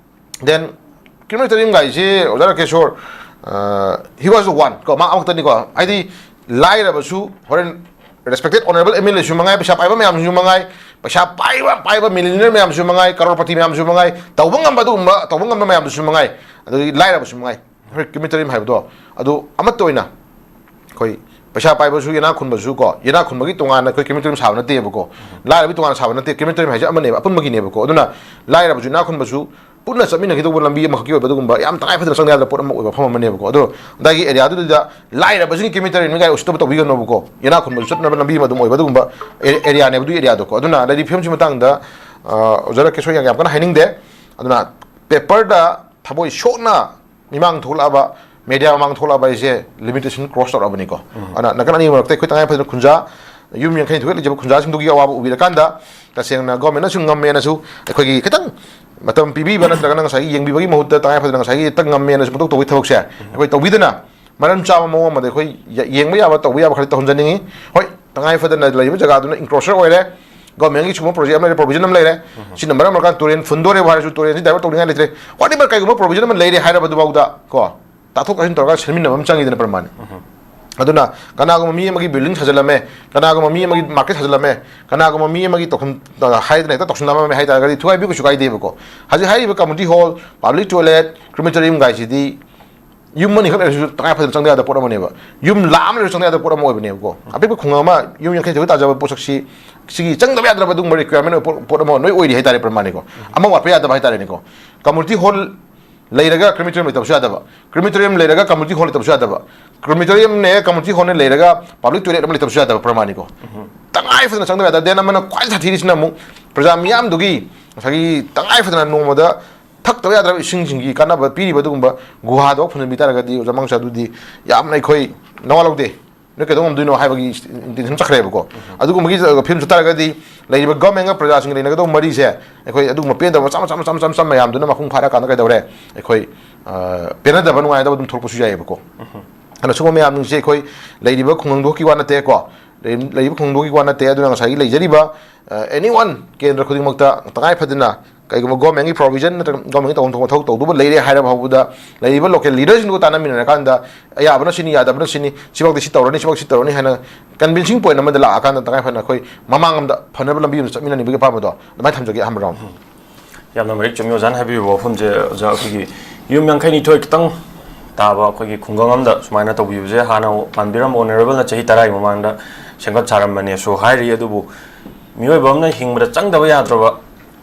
Then crematorium ꯒꯥꯏꯁꯦ, ꯑꯣꯖꯥ ꯔꯥꯀꯦꯁꯣꯔ, ꯑ, he was the one ꯀꯣ, ꯃꯥ ꯑꯃꯈꯛꯇꯅꯤꯀꯣ꯫ ꯍꯥꯏꯗꯤ ꯂꯥꯏꯔꯕꯁꯨ ꯍꯣꯔꯦꯟ respected honourable MLAꯁꯨ ꯃꯉꯥꯏ, ꯄꯩꯁꯥ ꯄꯥꯏꯕ ꯃꯌꯥꯝꯁꯨ ꯃꯉꯥꯏ, ꯄꯩꯁꯥ ꯄꯥꯏꯕ, ꯄꯥꯏꯕ millionaire ꯃꯌꯥꯝꯁꯨ ꯃꯉꯥꯏ, ꯀꯔꯣꯔꯄꯇꯤ ꯃꯌꯥꯝꯁꯨ ꯃꯉꯥꯏ, ꯇꯧꯕ ꯉꯝꯕ ꯑꯗꯨꯒꯨꯝꯕ, ꯇꯧꯕ ꯉꯝꯕ ꯃꯌꯥꯝꯗꯨꯁꯨ ꯃꯉꯥꯏ, ꯑꯗꯒꯤ ꯂꯥꯏꯔꯕꯁꯨ ꯃꯉꯥꯏ, ꯍꯣꯏ, crematorium ꯍꯥꯏꯕꯗꯣ ꯑꯗꯨ ꯑꯃꯠꯇ ꯑꯣꯏꯅ ꯑꯩꯈꯣꯏ ꯄꯩꯁꯥ ꯄꯥꯏꯕꯁꯨ, ꯌꯦꯅꯥ ꯈꯨꯟꯕꯁꯨ ꯀꯣ, ꯌꯦꯅꯥ ꯈꯨꯟꯕꯒꯤ ꯇꯣꯉꯥꯟꯅ ꯑꯩꯈꯣꯏ crematorium ꯁꯥꯕ ꯅꯠꯇꯦꯕꯀꯣ, ꯂꯥꯏꯔꯕꯒꯤ ꯇꯣꯉꯥꯟꯅ ꯁꯥꯕ ꯅꯠꯇꯦ, crematorium ꯍꯥꯏꯁꯦ ꯑꯃꯅꯦꯕ, ꯑꯄꯨꯟꯕꯒꯤꯅꯦꯕꯀꯣ꯫ ꯑꯗꯨꯅ ꯂꯥꯏꯔꯕꯁꯨ, ꯌꯦꯅꯥ ꯈꯨꯟꯕꯁꯨ ꯄꯨꯟꯅ ꯆꯠꯃꯤꯟꯅꯈꯤꯗꯧꯕ ꯂꯝꯕꯤ ꯑꯃꯈꯛꯀꯤ ꯑꯣꯏꯕ ꯑꯗꯨꯒꯨꯝꯕ ꯌꯥꯝ ꯇꯉꯥꯏ ꯐꯗꯅ ꯆꯪꯗ ꯌꯥꯗꯕ ꯄꯣꯠ ꯑꯃ ꯑꯣꯏꯕ ꯃꯐꯝ ꯑꯃꯅꯦꯕꯀꯣ꯫ ꯑꯗꯣ ꯑꯗꯥꯏꯒꯤ areaꯗꯨꯗ ꯂꯥꯏꯔꯕꯁꯤꯡꯒꯤ crematorium ꯀꯥꯏ ꯎꯁꯤꯠꯇꯕ ꯇꯧꯕꯤꯒꯅꯣꯕꯀꯣ, ꯌꯦꯅꯥ ꯈꯨꯟꯕꯁꯨ ꯆꯠꯅꯕ ꯂꯝꯕꯤ ꯑꯃ ꯑꯗꯨꯝ ꯑꯣꯏꯕ ꯑꯗꯨꯒꯨꯝꯕ areaꯅꯦꯕ, ꯑꯗꯨꯒꯤ areaꯗꯣꯀꯣ꯫ ꯑꯗꯨꯅ ꯂꯩꯔꯤꯕ ꯐꯤꯕꯝꯁꯤ ꯃꯇꯥꯡꯗ, ꯑ, ꯑꯣꯖꯥ ꯔꯥꯀꯦꯁꯣꯔ ꯌꯥꯝ, ꯌꯥꯝ ꯀꯟꯅ ꯍꯥꯏꯅꯤꯡꯗꯦ꯫ ꯑꯗꯨꯅ paperꯗ ꯊꯃꯣꯏ ꯁꯣꯛꯅ ꯃꯤꯃꯥꯡ ꯊꯣꯛꯂꯛꯑꯕ ꯃꯦꯗꯤꯌꯥ ꯃꯃꯥꯡ ꯊꯣꯛꯂꯛꯑꯕ ꯍꯥꯏꯁꯦ ꯂꯤꯃꯤꯇꯦꯁꯟ ꯀ꯭ꯔꯣꯁ ꯇꯧꯔꯛꯑꯕꯅꯤꯀꯣ꯫ ꯑꯗꯨꯅ ꯅꯥꯀꯟ ꯑꯅꯤ ꯃꯔꯛꯇ ꯑꯩꯈꯣꯏ ꯇꯉꯥꯏ ꯐꯗꯅ ꯈꯨꯟꯖꯥ, ꯌꯨꯝ ꯌꯥꯡꯈꯩ ꯊꯣꯏ ꯂꯩꯖꯕ ꯈꯨꯟꯖꯥꯁꯤꯡꯗꯨꯒꯤ ꯑꯋꯥꯕ ꯎꯕꯤꯔꯀꯥꯟꯗ, ꯇꯁꯦꯡꯅ ꯒꯣꯔꯃꯦꯟꯅꯁꯨ ꯉꯝꯃꯦꯅꯁꯨ ꯑꯩꯈꯣꯏꯒꯤ ꯈꯤꯇꯪ ꯃꯇꯝ ꯄꯤꯕꯤꯕ ꯅꯠꯇ꯭ꯔꯒꯅ ꯉꯁꯥꯏꯒꯤ ꯌꯦꯡꯕꯤꯕꯒꯤ ꯃꯍꯨꯠꯇ ꯇꯉꯥꯏ ꯐꯗꯅ ꯉꯁꯥꯏꯒꯤ ꯍꯦꯛꯇ ꯉꯝꯃꯦꯅꯁꯨ ꯄꯪꯇꯧ ꯇꯧꯕꯒꯤ ꯊꯕꯛꯁꯦ ꯑꯩꯈꯣꯏ ꯇꯧꯕꯤꯗꯅ, ꯃꯔꯝ ꯆꯥꯕ ꯃꯑꯣꯡ ꯑꯃꯗ ꯑꯩꯈꯣꯏ ꯌꯦꯡꯕ ꯌꯥꯕ, ꯇꯧꯕ ꯌꯥꯕ ꯈꯔ ꯇꯧꯍꯟꯖꯅꯤꯡꯉꯤ꯫ ꯍꯣꯏ, ꯇꯉꯥꯏ ꯐꯗꯅ ꯂꯩꯔꯤꯕ ꯖꯒꯥꯗꯨꯅ ꯏꯟꯀ꯭ꯔꯣꯆꯔ ꯑꯣꯏꯔꯦ, ꯒꯣꯔꯃꯦꯟꯒꯤ ꯁꯤꯒꯨꯝꯕ ꯄ꯭ꯔꯣꯖꯦꯛ ꯑꯃ ꯂꯩꯔꯦ, ꯄ꯭ꯔꯣꯕꯤꯖꯟ ꯑꯃ ꯂꯩꯔꯦ, ꯁꯤꯅ ꯃꯔꯝ ꯑꯣꯏꯔꯀꯥꯟꯗ ꯇꯨꯔꯦꯟ ꯐꯨꯟꯗꯣꯔꯦꯕꯨ ꯍꯥꯏꯔꯁꯨ, ꯇꯨꯔꯦꯟꯁꯤ ꯗꯥꯏꯚꯔꯠ ꯇꯧꯅꯤꯡꯉꯥꯏ ꯂꯩꯇ꯭ꯔꯦ, ꯋꯥꯠꯂꯤꯕ ꯀꯩꯒꯨꯝꯕ ꯄ꯭ꯔꯣꯕꯤꯖꯟ ꯑꯃ ꯂꯩꯔꯦ ꯍꯥꯏꯔꯕꯗꯨꯐꯥꯎꯗ ꯀꯣ, ꯇꯥꯊꯣꯛ ꯇꯥꯁꯤꯟ ꯇꯧꯔꯒ ꯁꯦꯝꯃꯤꯟꯅꯕ ꯑꯃ ꯆꯪꯉꯤꯗꯅ ꯄ꯭ꯔꯃꯥꯟꯅꯤ꯫ ꯑꯗꯨꯅ ꯀꯅꯥꯒꯨꯝꯕ ꯃꯤ ꯑꯃꯒꯤ ꯕꯤꯜꯗꯤꯡ ꯁꯥꯖꯤꯜꯂꯝꯃꯦ, ꯀꯅꯥꯒꯨꯝꯕ ꯃꯤ ꯑꯃꯒꯤ ꯃꯥꯔꯀꯦꯠ ꯁꯥꯖꯤꯜꯂꯝꯃꯦ, ꯀꯅꯥꯒꯨꯝꯕ ꯃꯤ ꯑꯃꯒꯤ ꯇꯧꯐꯝ, ꯑ, ꯍꯥꯏꯗꯅ ꯍꯦꯛꯇ ꯇꯧꯁꯤꯟꯅꯔꯝꯃꯦ ꯍꯥꯏ ꯇꯥꯔꯒꯗꯤ ꯊꯨꯒꯥꯏꯕꯤꯌꯨ, ꯀꯩꯁꯨ ꯀꯥꯏꯗꯦꯕꯀꯣ꯫ ꯍꯧꯖꯤꯛ ꯍꯥꯏꯔꯤꯕ ꯀꯝꯃ꯭ꯌꯨꯅꯤꯇꯤ ꯍꯣꯜ, ꯄꯕ꯭ꯂꯤꯛ ꯇꯣꯏꯂꯦꯠ, ꯀ꯭ꯔꯤꯃꯦꯇꯣꯔꯤꯌꯝ ꯒꯥꯏꯁꯤꯗꯤ ꯌꯨꯝ ꯑꯅꯤꯈꯛ ꯂꯩꯔꯁꯨ ꯇꯉꯥꯏ ꯐꯗꯅ ꯆꯪꯗ ꯌꯥꯗꯕ ꯄꯣꯠ ꯑꯃꯅꯦꯕ꯫ ꯌꯨꯝ ꯂꯥꯛ ꯑꯃ ꯂꯩꯔꯁꯨ ꯆꯪꯗ ꯌꯥꯗꯕ ꯄꯣꯠ ꯑꯃ ꯑꯣꯏꯕꯅꯦꯕꯀꯣ꯫ ꯑꯄꯤꯛꯄ ꯈꯨꯡꯒꯪ ꯑꯃ, ꯌꯨꯝ ꯌꯥꯡꯈꯩ ꯊꯣꯏ ꯇꯥꯖꯕ ꯄꯣꯠꯁꯛꯁꯤ, ꯁꯤꯒꯤ ꯆꯪꯗꯕ ꯌꯥꯗ꯭ꯔꯕ ꯑꯗꯨꯒꯨꯝꯕ ꯔꯤꯀ꯭ꯋꯥꯏꯔꯃꯦꯟ ꯑꯣꯏꯕ ꯄꯣꯠ, ꯄꯣꯠ ꯑꯃ ꯂꯣꯏ ꯑꯣꯏꯔꯤ ꯍꯥꯏꯇꯥꯔꯦ ꯄ꯭ꯔꯃꯥꯟꯅꯤꯀꯣ꯫ ꯑꯃ ꯋꯥꯠꯄ ꯌꯥꯗꯕ ꯍꯥꯏꯇꯥꯔꯦꯅꯦꯀꯣ꯫ ꯀꯝꯃ꯭ꯌꯨꯅꯤꯇꯤ ꯍꯣꯜ ꯂꯩꯔꯒ ꯀ꯭ꯔꯤꯃꯦꯇꯣꯔꯤꯌꯝ ꯂꯩꯇꯕꯁꯨ ꯌꯥꯗꯕ, ꯀ꯭ꯔꯤꯃꯦꯇꯣꯔꯤꯌꯝ ꯂꯩꯔꯒ ꯀꯝꯃ꯭ꯌꯨꯅꯤꯇꯤ ꯍꯣꯜ ꯂꯩꯇꯕꯁꯨ ꯌꯥꯗꯕ, ꯀ꯭ꯔꯤꯃꯦꯇꯣꯔꯤꯌꯝꯅꯦ ꯀꯝꯃ꯭ꯌꯨꯅꯤꯇꯤ ꯍꯣꯜꯅꯦ ꯂꯩꯔꯒ ꯄꯕ꯭ꯂꯤꯛ ꯇꯣꯏꯂꯦꯠ ꯑꯃ ꯂꯩꯇꯕꯁꯨ ꯌꯥꯗꯕ ꯄ꯭ꯔꯃꯥꯟꯅꯤꯀꯣ꯫ ꯇꯉꯥꯏ ꯐꯗꯅ ꯆꯪꯗꯕ ꯌꯥꯗꯕ꯫ ꯗꯦꯟ ꯑꯃꯅ ꯈ꯭ꯋꯥꯏ ꯁꯥꯊꯤꯔꯤꯁꯤꯅ ꯑꯃꯨꯛ ꯄ꯭ꯔꯖꯥ ꯃꯤꯌꯥꯝꯗꯨꯒꯤ ꯉꯁꯥꯏꯒꯤ ꯇꯉꯥꯏ ꯐꯗꯅ ꯅꯣꯡꯃꯗ ꯊꯛꯇꯕ ꯌꯥꯗ꯭ꯔꯕ ꯏꯁꯤꯡꯁꯤꯡꯒꯤ ꯀꯥꯟꯅꯕ ꯄꯤꯔꯤꯕ ꯑꯗꯨꯒꯨꯝꯕ ꯒꯨꯍꯥꯗꯣ ꯐꯨꯟꯖꯟꯕꯤ ꯇꯥꯔꯒꯗꯤ, ꯑꯣꯖꯥ ꯃꯉꯥꯡꯆꯥ, ꯑꯗꯨꯗꯤ ꯌꯥꯝꯅ ꯑꯩꯈꯣꯏ ꯅꯋꯥ ꯂꯧꯗꯦ꯫ ꯅꯣꯏ ꯀꯩꯗꯧ ꯉꯝꯗꯣꯏꯅꯣ ꯍꯥꯏꯕꯒꯤ ꯏꯟꯇꯦꯟꯁꯟ ꯆꯠꯈ꯭ꯔꯦꯕꯀꯣ꯫ ꯑꯗꯨꯒꯨꯝꯕꯒꯤ ꯐꯤꯕꯝ ꯆꯠ ꯇꯥꯔꯒꯗꯤ ꯂꯩꯔꯤꯕ ꯒꯚꯔꯟꯃꯦꯟꯒ ꯄ꯭ꯔꯖꯥꯁꯤꯡꯒ ꯂꯩꯅꯒꯗꯧꯕ ꯃꯔꯤꯁꯦ ꯑꯩꯈꯣꯏ ꯑꯗꯨꯒꯨꯝꯕ ꯄꯦꯟꯗꯕ ꯃꯆꯥ ꯃꯆꯥ ꯃꯆꯥ ꯃꯆꯥ ꯃꯆꯥ ꯃꯌꯥꯝꯗꯨꯅ ꯃꯄꯨꯡ ꯐꯥꯔꯀꯥꯟꯗ ꯀꯩꯗꯧꯔꯦ? ꯑꯩꯈꯣꯏ, ꯑ, ꯄꯦꯟꯅꯗꯕ, ꯅꯨꯡꯉꯥꯏꯅꯗꯕ ꯑꯗꯨꯝ ꯊꯣꯛꯂꯛꯄꯁꯨ ꯌꯥꯏꯑꯕꯀꯣ꯫ ꯑꯗꯨꯅ ꯁꯤꯒꯨꯝꯕ ꯃꯌꯥꯝꯁꯤꯡꯁꯦ ꯑꯩꯈꯣꯏ ꯂꯩꯔꯤꯕ ꯈꯨꯡꯒꯪꯗꯨꯒꯤ ꯋꯥ ꯅꯠꯇꯦꯀꯣ꯫ ꯂꯩ-, ꯂꯩꯔꯤꯕ ꯈꯨꯡꯒꯪꯗꯨꯒꯤ ꯋꯥ ꯅꯠꯇꯦ꯫ ꯑꯗꯨꯅ ꯉꯁꯥꯏꯒꯤ ꯂꯩꯖꯔꯤꯕ, ꯑ, ꯑꯦꯅꯤ ꯋꯥꯟ ꯀꯦꯟꯗ꯭ꯔ ꯈꯨꯗꯤꯡꯃꯛꯇ ꯇꯉꯥꯏ ꯐꯗꯅ ꯀꯩꯒꯨꯝꯕ ꯒꯣꯔꯃꯦꯟꯒꯤ ꯄ꯭ꯔꯣꯕꯤꯖꯟ ꯅꯠꯇ꯭ꯔꯒ ꯒꯣꯔꯃꯦꯟꯒꯤ ꯇꯧꯐꯝ ꯊꯣꯛꯄ ꯃꯊꯧ ꯇꯧꯗꯧꯕ ꯂꯩꯔꯦ ꯍꯥꯏꯔꯕ ꯐꯥꯎꯕꯗ ꯂꯩꯔꯤꯕ ꯂꯣꯀꯦꯜ ꯂꯤꯗꯔꯁꯤꯡꯗꯨꯒ ꯇꯥꯟꯅꯃꯤꯟꯅꯔꯀꯥꯟꯗ ꯑꯌꯥꯕꯅ ꯁꯤꯅꯤ, ꯌꯥꯗꯕꯅ ꯁꯤꯅꯤ, ꯁꯤꯐꯥꯎꯗꯤ ꯁꯤ ꯇꯧꯔꯅꯤ, ꯁꯤꯐꯥꯎ ꯁꯤ ꯇꯧꯔꯅꯤ ꯍꯥꯏꯅ ꯀꯟꯚꯤꯟꯁꯤꯡ ꯄꯣꯏꯟꯠ ꯑꯃꯗ ꯂꯥꯛꯑꯀꯥꯟꯗ ꯇꯉꯥꯏ ꯐꯗꯅ ꯑꯩꯈꯣꯏ ꯃꯃꯥꯡꯂꯣꯝꯗ ꯐꯅꯕ ꯂꯝꯕꯤ ꯑꯃꯗ ꯆꯠꯃꯤꯟꯅꯅꯤꯡꯕꯒꯤ ꯑꯄꯥꯝꯕꯗꯣ ꯑꯗꯨꯃꯥꯏꯅ ꯊꯝꯖꯒꯦ꯫ ꯑꯍꯥꯟꯕ ꯔꯥꯎꯟ꯫ ꯌꯥꯝꯅ ꯃꯔꯤꯛ ꯆꯨꯝꯃꯤ ꯑꯣꯖꯥꯅ ꯍꯥꯏꯕꯤꯔꯤꯕ ꯋꯥꯐꯝꯁꯦ꯫ ꯑꯣꯖꯥ, ꯑꯩꯈꯣꯏꯒꯤ ꯌꯨꯝ ꯌꯥꯡꯈꯩꯅꯤꯊꯣꯏ ꯈꯤꯇꯪ ꯇꯥꯕ ꯑꯩꯈꯣꯏꯒꯤ ꯈꯨꯡꯒꯪ ꯑꯃꯗ ꯁꯨꯃꯥꯏꯅ ꯇꯧꯕꯤꯕꯁꯦ ꯍꯥꯟꯅ ꯄꯥꯟꯕꯤꯔꯝꯕ ꯑꯣꯅꯔꯦꯕꯜꯅ ꯆꯍꯤ ꯇꯔꯥꯒꯤ ꯃꯃꯥꯡꯗ ꯁꯦꯝꯒꯠ ꯁꯥꯔꯝꯕꯅꯦꯁꯨ ꯍꯥꯏꯔꯤ꯫ ꯑꯗꯨꯕꯨ ꯃꯤꯑꯣꯏꯕ ꯑꯃꯅ ꯍꯤꯡꯕꯗ ꯆꯪꯗꯕ ꯌꯥꯗ꯭ꯔꯕ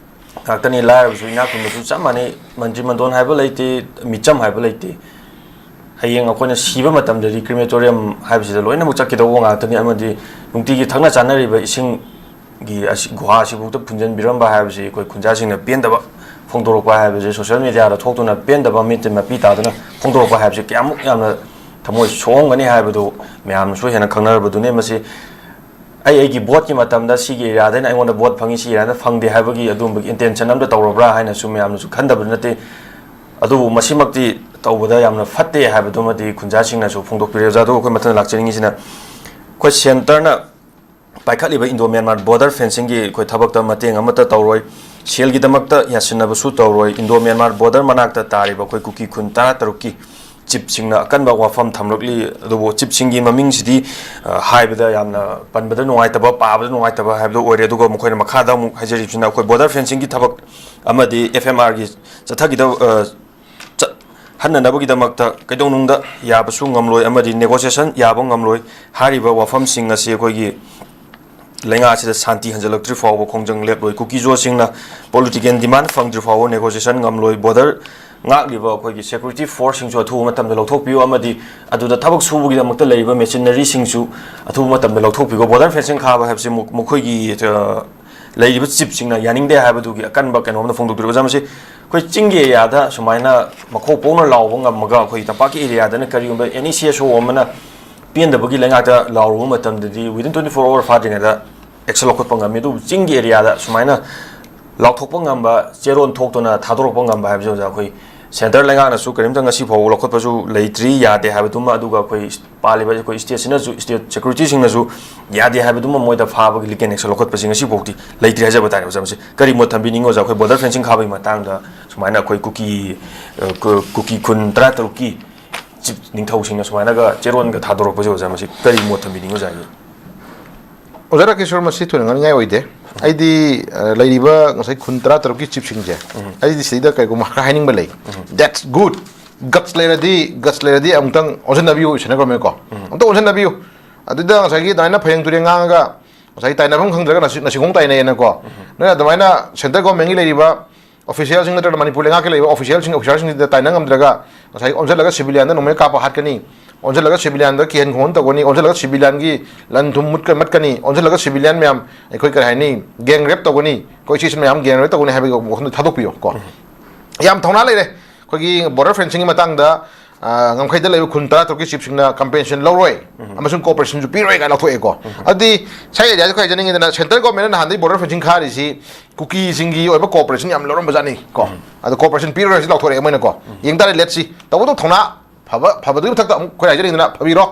ꯉꯥꯛꯇꯅꯤ꯫ ꯂꯥꯏꯔꯕꯁꯨ ꯏꯅꯥꯛ ꯈꯨꯟꯕꯁꯨ ꯆꯞ ꯃꯥꯟꯅꯩ꯫ ꯃꯟꯇ꯭ꯔꯤ ꯃꯟꯗꯣꯟ ꯍꯥꯏꯕ ꯂꯩꯇꯦ, ꯃꯤꯆꯝ ꯍꯥꯏꯕ ꯂꯩꯇꯦ꯫ ꯍꯌꯦꯡ ꯑꯩꯈꯣꯏꯅ ꯁꯤꯕ ꯃꯇꯝꯗꯗꯤ ꯀ꯭ꯔꯤꯃꯦꯇꯣꯔꯤꯌꯝ ꯍꯥꯏꯕꯁꯤꯗ ꯂꯣꯏꯅꯃꯛ ꯆꯠꯀꯗꯧꯕ ꯉꯥꯛꯇꯅꯤ꯫ ꯑꯃꯗꯤ ꯅꯨꯡꯇꯤꯒꯤ ꯊꯛꯅ ꯆꯥꯅꯔꯤꯕ ꯏꯁꯤꯡꯒꯤ ꯑꯁꯤ, ꯒꯨꯍꯥꯁꯤꯐꯥꯎꯗ ꯐꯨꯟꯖꯟꯕꯤꯔꯝꯕ ꯍꯥꯏꯕꯁꯤ ꯑꯩꯈꯣꯏ ꯈꯨꯟꯖꯥꯁꯤꯡꯅ ꯄꯦꯟꯗꯕ ꯐꯣꯡꯗꯣꯔꯛꯄ ꯍꯥꯏꯕꯁꯤ ꯁꯣꯁꯤꯌꯦꯜ ꯃꯦꯗꯤꯌꯥꯗ ꯊꯣꯛꯇꯨꯅ ꯄꯦꯟꯗꯕ ꯃꯤꯠꯇ ꯃꯄꯤ ꯇꯥꯗꯨꯅ ꯐꯣꯡꯗꯣꯔꯛꯄ ꯍꯥꯏꯕꯁꯤ ꯀꯌꯥꯃꯨꯛ ꯌꯥꯝꯅ ꯊꯃꯣꯏ ꯁꯣꯛꯑꯝꯒꯅꯤ ꯍꯥꯏꯕꯗꯨ ꯃꯌꯥꯝꯅꯁꯨ ꯍꯦꯟꯅ ꯈꯪꯅꯔꯕꯗꯨꯅꯤ꯫ ꯃꯁꯤ ꯑꯩ ꯑꯩꯒꯤ ꯚꯣꯠꯀꯤ ꯃꯇꯝꯗ ꯁꯤꯒꯤ ꯑꯦꯔꯤꯌꯥꯗꯩꯅ ꯑꯩꯉꯣꯟꯗ ꯚꯣꯠ ꯐꯪꯉꯤ, ꯁꯤ ꯑꯦꯔꯤꯌꯥꯗ ꯐꯪꯗꯦ ꯍꯥꯏꯕꯒꯤ ꯑꯗꯨꯒꯨꯝꯕꯒꯤ ꯏꯟꯇꯦꯟꯁꯟ ꯑꯝꯇ ꯇꯧꯔꯕ꯭ꯔꯥ ꯍꯥꯏꯅꯁꯨ ꯃꯌꯥꯝꯅꯁꯨ ꯈꯟꯗꯕꯗꯤ ꯅꯠꯇꯦ꯫ ꯑꯗꯨꯕꯨ ꯃꯁꯤꯃꯛꯇꯤ ꯇꯧꯕꯗ ꯌꯥꯝꯅ ꯐꯠꯇꯦ ꯍꯥꯏꯕꯗꯨꯃꯗꯤ ꯈꯨꯟꯖꯥꯁꯤꯡꯅꯁꯨ ꯐꯣꯡꯗꯣꯛꯄꯤꯔꯦ꯫ ꯑꯣꯖꯥ, ꯑꯗꯨꯒ ꯑꯩꯈꯣꯏ ꯃꯊꯪꯗ ꯂꯥꯛꯆꯅꯤꯡꯉꯤꯁꯤꯅ ꯑꯩꯈꯣꯏ ꯁꯦꯟꯇꯔꯅ ꯄꯥꯏꯈꯠꯂꯤꯕ ꯏꯟꯗꯣ ꯃ꯭ꯌꯥꯟꯃꯥꯔ ꯕꯣꯔꯗꯔ ꯐꯦꯟꯁꯤꯡꯒꯤ ꯑꯩꯈꯣꯏ ꯊꯕꯛꯇ ꯃꯇꯦꯡ ꯑꯃꯠꯇ ꯇꯧꯔꯣꯏ, ꯁꯦꯜꯒꯤꯗꯃꯛꯇ ꯌꯥꯁꯤꯟꯅꯕꯁꯨ ꯇꯧꯔꯣꯏ꯫ ꯏꯟꯗꯣ ꯃ꯭ꯌꯥꯟꯃꯥꯔ ꯕꯣꯔꯗꯔ ꯃꯅꯥꯛꯇ ꯇꯥꯔꯤꯕ ꯑꯩꯈꯣꯏ ꯀꯨꯀꯤ ꯈꯨꯟ ꯇꯔꯥ ꯇꯔꯨꯛꯀꯤ ꯆꯤꯞꯁꯤꯡꯅ ꯑꯀꯟꯕ ꯋꯥꯐꯝ ꯊꯝꯂꯛꯂꯤ꯫ ꯑꯗꯨꯕꯨ ꯆꯤꯞꯁꯤꯡꯒꯤ ꯃꯃꯤꯡꯁꯤꯗꯤ, ꯑ, ꯍꯥꯏꯕꯗ ꯌꯥꯝꯅ ꯄꯟꯕꯗ ꯅꯨꯡꯉꯥꯏꯇꯕ, ꯄꯥꯕꯗ ꯅꯨꯡꯉꯥꯏꯇꯕ ꯍꯥꯏꯕꯗꯨ ꯑꯣꯏꯔꯦ꯫ ꯑꯗꯨꯒ ꯃꯈꯣꯏꯅ ꯃꯈꯥꯗ ꯑꯃꯨꯛ ꯍꯥꯏꯖꯔꯤꯕꯁꯤꯅ ꯑꯩꯈꯣꯏ ꯕꯣꯔꯗꯔ ꯐꯦꯟꯁꯤꯡꯒꯤ ꯊꯕꯛ ꯑꯃꯗꯤ ꯑꯦꯐ ꯑꯦꯝ ꯑꯥꯔꯒꯤ ꯆꯠꯊꯈꯤꯗꯕ, ꯑ, ꯆꯠ-, ꯍꯟꯅꯅꯕꯒꯤꯗꯃꯛꯇ ꯀꯩꯗꯧꯅꯨꯡꯗ ꯌꯥꯕꯁꯨ ꯉꯝꯂꯣꯏ ꯑꯃꯗꯤ ꯅꯦꯒꯣꯁꯤꯌꯦꯁꯟ ꯌꯥꯕ ꯉꯝꯂꯣꯏ꯫ ꯍꯥꯏꯔꯤꯕ ꯋꯥꯐꯝꯁꯤꯡ ꯑꯁꯤ ꯑꯩꯈꯣꯏꯒꯤ ꯂꯩꯉꯥꯛ ꯑꯁꯤꯗ ꯁꯥꯟꯇꯤ ꯍꯟꯖꯤꯜꯂꯛꯇ꯭ꯔꯤ ꯐꯥꯎꯕ ꯈꯣꯡꯖꯪ ꯂꯦꯞꯂꯣꯏ꯫ ꯀꯨꯀꯤꯖꯣꯁꯤꯡꯅ ꯄꯣꯂꯤꯇꯤꯀꯦꯜ ꯗꯤꯃꯥꯟ ꯐꯪꯗ꯭ꯔꯤ ꯐꯥꯎꯕ ꯅꯦꯒꯣꯁꯤꯌꯦꯁꯟ ꯉꯝꯂꯣꯏ꯫ ꯕꯣꯔꯗꯔ ꯉꯥꯛꯂꯤꯕ ꯑꯩꯈꯣꯏꯒꯤ ꯁꯦꯀ꯭ꯌꯨꯔꯤꯇꯤ ꯐꯣꯔꯁꯁꯤꯡꯁꯨ ꯑꯊꯨꯕ ꯃꯇꯝꯗ ꯂꯧꯊꯣꯛꯄꯤꯌꯨ ꯑꯃꯗꯤ ꯑꯗꯨꯗ ꯊꯕꯛ ꯁꯨꯕꯒꯤꯗꯃꯛꯇ ꯂꯩꯔꯤꯕ ꯃꯦꯆꯤꯅꯔꯤꯁꯤꯡꯁꯨ ꯑꯊꯨꯕ ꯃꯇꯝꯗ ꯂꯧꯊꯣꯛꯄꯤꯌꯨ꯫ ꯕꯣꯔꯗꯔ ꯐꯦꯟꯁꯤꯡ ꯈꯥꯕ ꯍꯥꯏꯕꯁꯤ ꯃꯨ-, ꯃꯈꯣꯏꯒꯤ, ꯑ, ꯂꯩꯔꯤꯕ ꯆꯤꯞꯁꯤꯡꯅ ꯌꯥꯅꯤꯡꯗꯦ ꯍꯥꯏꯕꯗꯨꯒꯤ ꯑꯀꯟꯕ ꯀꯩꯅꯣꯝꯗ ꯐꯣꯡꯗꯣꯛꯄꯤꯔꯛꯑꯣ꯫ ꯑꯣꯖꯥ, ꯃꯁꯤ ꯑꯩꯈꯣꯏ ꯆꯤꯡꯒꯤ ꯑꯦꯔꯤꯌꯥꯗ ꯁꯨꯃꯥꯏꯅ ꯃꯈꯣꯛ ꯄꯣꯛꯅ ꯂꯥꯎꯕ ꯉꯝꯃꯒ ꯑꯩꯈꯣꯏ ꯇꯝꯄꯥꯛꯀꯤ ꯑꯦꯔꯤꯌꯥꯗꯅ ꯀꯔꯤꯒꯨꯝꯕ ꯑꯦꯅꯤ ꯁꯤ ꯑꯦꯁ ꯑꯣ ꯑꯃꯅ ꯄꯦꯟꯗꯕꯒꯤ ꯂꯩꯉꯥꯛꯇ ꯂꯥꯎꯔꯨꯕ ꯃꯇꯝꯗꯗꯤ within twenty four hour ꯐꯥꯗ꯭ꯔꯤꯉꯩꯗ ꯑꯦꯛꯁꯟ ꯂꯧꯈꯠꯄ ꯉꯝꯃꯤ꯫ ꯑꯗꯨꯕꯨ ꯆꯤꯡꯒꯤ ꯑꯦꯔꯤꯌꯥꯗ ꯁꯨꯃꯥꯏꯅ ꯂꯥꯎꯊꯣꯛꯄ ꯉꯝꯕ, ꯆꯦꯔꯣꯟ ꯊꯣꯛꯇꯨꯅ ꯊꯥꯗꯣꯔꯛꯄ ꯉꯝꯕ ꯍꯥꯏꯕꯁꯦ ꯑꯣꯖꯥ, ꯑꯩꯈꯣꯏ ꯁꯦꯟꯇꯔ ꯂꯩꯉꯥꯛꯅꯁꯨ ꯀꯔꯤꯝꯇ ꯉꯁꯤ ꯐꯥꯎꯕ ꯂꯧꯈꯠꯄꯁꯨ ꯂꯩꯇ꯭ꯔꯤ, ꯌꯥꯗꯦ ꯍꯥꯏꯕꯗꯨꯃ꯫ ꯑꯗꯨꯒ ꯑꯩꯈꯣꯏ ꯄꯥꯜꯂꯤꯕ ꯑꯩꯈꯣꯏ ꯁ꯭ꯇꯦꯠꯁꯤꯅꯁꯨ, ꯁ꯭ꯇꯦꯠ ꯁꯦꯀ꯭ꯌꯨꯔꯤꯇꯤꯁꯤꯡꯅꯁꯨ ꯌꯥꯗꯦ ꯍꯥꯏꯕꯗꯨꯃ ꯃꯣꯏꯗ ꯐꯥꯕꯒꯤ ꯂꯤꯒꯦꯜ ꯑꯦꯛꯁꯟ ꯂꯧꯈꯠꯄꯁꯤ ꯉꯁꯤ ꯐꯥꯎꯗꯤ ꯂꯩꯇ꯭ꯔꯤ ꯍꯥꯏꯖꯕ ꯇꯥꯔꯦ꯫ ꯑꯣꯖꯥ, ꯃꯁꯤ ꯀꯔꯤ ꯃꯣꯠ ꯊꯝꯕꯤꯅꯤꯡꯉꯤ ꯑꯣꯖꯥ? ꯑꯩꯈꯣꯏ ꯕꯣꯔꯗꯔ ꯐꯦꯟꯁꯤꯡ ꯈꯥꯕꯒꯤ ꯃꯇꯥꯡꯗ ꯁꯨꯃꯥꯏꯅ ꯑꯩꯈꯣꯏ ꯀꯨꯀꯤ, ꯑ, ꯀꯨ-, ꯀꯨꯀꯤ ꯈꯨꯟ ꯇꯔꯥ ꯇꯔꯨꯛꯀꯤ ꯆꯤꯞ ꯅꯤꯡꯊꯧꯁꯤꯡꯅ ꯁꯨꯃꯥꯏꯅꯒ ꯆꯦꯔꯣꯟꯒ ꯊꯥꯗꯣꯔꯛꯄꯁꯦ ꯑꯣꯖꯥ, ꯃꯁꯤ ꯀꯔꯤ ꯃꯣꯠ ꯊꯝꯕꯤꯅꯤꯡꯉꯤ ꯑꯣꯖꯥꯒꯤ? ꯑꯣꯖꯥ ꯔꯥꯀꯦꯁꯣꯔ, ꯃꯁꯤ ꯊꯣꯏꯅ ꯉꯥꯡꯅꯤꯡꯉꯥꯏ ꯑꯣꯏꯗꯦ꯫ ꯑꯩꯗꯤ, ꯑ, ꯂꯩꯔꯤꯕ ꯉꯁꯥꯏ ꯈꯨꯟ ꯇꯔꯥ ꯇꯔꯨꯛꯀꯤ ꯆꯤꯞꯁꯤꯡꯁꯦ, ꯑꯩꯗꯤ ꯁꯤꯗ ꯀꯩꯒꯨꯝꯕ ꯈꯔ ꯍꯥꯏꯅꯤꯡꯕ ꯂꯩ꯫ That's good. Guts ꯂꯩꯔꯗꯤ, guts ꯂꯩꯔꯗꯤ ꯑꯃꯨꯛꯇꯪ ꯑꯣꯟꯁꯤꯟꯅꯕꯤꯌꯨ, ꯁꯦꯟꯇꯔ ꯒꯣꯔꯃꯦꯟ ꯀꯣ꯫ ꯑꯃꯨꯛꯇꯪ ꯑꯣꯟꯁꯤꯟꯅꯕꯤꯌꯨ꯫ ꯑꯗꯨꯗ ꯉꯁꯥꯏꯒꯤ ꯑꯗꯨꯃꯥꯏꯅ ꯐꯌꯦꯡ ꯇꯨꯔꯦꯡ ꯉꯥꯡꯉꯒ ꯉꯁꯥꯏꯒꯤ ꯇꯥꯏꯅꯐꯝ ꯈꯪꯗ꯭ꯔꯒ ꯅꯁꯤ-, ꯅꯁꯤꯈꯣꯡ ꯇꯥꯏꯅꯩꯌꯦꯅꯀꯣ꯫ ꯅꯣꯏ ꯑꯗꯨꯃꯥꯏꯅ ꯁꯦꯟꯇꯔ ꯒꯣꯔꯃꯦꯟꯒꯤ ꯂꯩꯔꯤꯕ ꯑꯣꯐꯤꯁꯤꯌꯦꯜꯁꯤꯡ ꯅꯠꯇ꯭ꯔꯒ ꯃꯅꯤꯄꯨꯔ ꯂꯩꯉꯥꯛꯀꯤ ꯂꯩꯔꯤꯕ ꯑꯣꯐꯤꯁꯤꯌꯦꯜꯁꯤꯡ, ꯑꯣꯐꯤꯁꯥꯔꯁꯤꯡꯁꯤꯗ ꯇꯥꯏꯅ ꯉꯝꯗ꯭ꯔꯒ ꯉꯁꯥꯏꯒꯤ ꯑꯣꯟꯁꯤꯜꯂꯒ ꯁꯤꯚꯤꯂꯤꯌꯥꯟꯗ ꯅꯣꯡꯃꯩ ꯀꯥꯞꯄ ꯍꯥꯠꯀꯅꯤ, ꯑꯣꯟꯁꯤꯜꯂꯒ ꯁꯤꯚꯤꯂꯤꯌꯥꯟꯗ ꯀꯤꯍꯟ ꯈꯣꯡꯍꯟ ꯇꯧꯒꯅꯤ, ꯑꯣꯟꯁꯤꯜꯂꯒ ꯁꯤꯚꯤꯂꯤꯌꯥꯟꯒꯤ ꯂꯟ ꯊꯨꯝ ꯃꯨꯠꯀ-, ꯃꯠꯀꯅꯤ, ꯑꯣꯟꯁꯤꯜꯂꯒ ꯁꯤꯚꯤꯂꯤꯌꯥꯟ ꯃꯌꯥꯝ ꯑꯩꯈꯣꯏ ꯀꯔꯤ ꯍꯥꯏꯅꯤ, ꯒꯦꯡ ꯔꯦꯞ ꯇꯧꯒꯅꯤ, ꯑꯩꯈꯣꯏ ꯁꯤꯁꯤ ꯃꯌꯥꯝ ꯒꯦꯡ ꯔꯦꯞ ꯇꯧꯒꯅꯤ ꯍꯥꯏꯕꯒꯤ ꯋꯥꯈꯜꯗꯣ ꯊꯥꯗꯣꯛꯄꯤꯌꯣ ꯀꯣ꯫ ꯌꯥꯝ ꯊꯧꯅꯥ ꯂꯩꯔꯦ꯫ ꯑꯩꯈꯣꯏꯒꯤ ꯕꯣꯔꯗꯔ ꯐꯦꯟꯁꯤꯡꯒꯤ ꯃꯇꯥꯡꯗ, ꯑ, ꯉꯝꯈꯩꯗ ꯂꯩꯕ ꯈꯨꯟ ꯇꯔꯥ ꯇꯔꯨꯛꯀꯤ ꯆꯤꯞꯁꯤꯡꯅ ꯀꯝꯄꯦꯟꯁꯦꯁꯟ ꯂꯧꯔꯣꯏ ꯑꯃꯁꯨꯡ ꯀꯣꯑꯣꯄꯔꯦꯁꯟꯁꯨ ꯄꯤꯔꯣꯏ ꯀꯥꯏꯅ ꯂꯧꯊꯣꯛꯑꯦꯀꯣ꯫ ꯑꯗꯨꯗꯤ ꯁꯥꯏ ꯑꯦꯔꯤꯌꯥꯁꯦ ꯑꯩꯈꯣꯏ ꯍꯥꯏꯖꯅꯤꯡꯉꯤꯗꯅ, ꯁꯦꯟꯇ꯭ꯔꯦꯜ ꯒꯣꯔꯃꯦꯟꯅ ꯅꯍꯥꯟꯗꯩ ꯕꯣꯔꯗꯔ ꯐꯦꯟꯁꯤꯡ ꯈꯥꯔꯤꯁꯤ ꯀꯨꯀꯤꯁꯤꯡꯒꯤ ꯑꯣꯏꯕ ꯀꯣꯑꯣꯄꯔꯦꯁꯟ ꯌꯥꯝ ꯂꯧꯔꯝꯕꯖꯥꯠꯅꯤ ꯀꯣ꯫ ꯑꯗꯣ ꯀꯣꯑꯣꯄꯔꯦꯁꯟ ꯄꯤꯔꯣꯏ ꯍꯥꯏꯁꯤ ꯂꯥꯎꯊꯣꯔꯛꯑꯦ ꯃꯣꯏꯅ ꯀꯣ꯫ ꯌꯦꯡ ꯇꯥꯔꯦ, ꯂꯦꯠꯁꯤ꯫ ꯇꯧꯕꯇꯕꯨ ꯊꯧꯅꯥ ꯐꯕ, ꯐꯕꯗꯨꯒꯤ ꯃꯊꯛꯇ ꯑꯃꯨꯛ ꯑꯩꯈꯣꯏ ꯍꯥꯏꯖꯅꯤꯡꯗꯅ, ꯐꯕꯤꯔꯣ,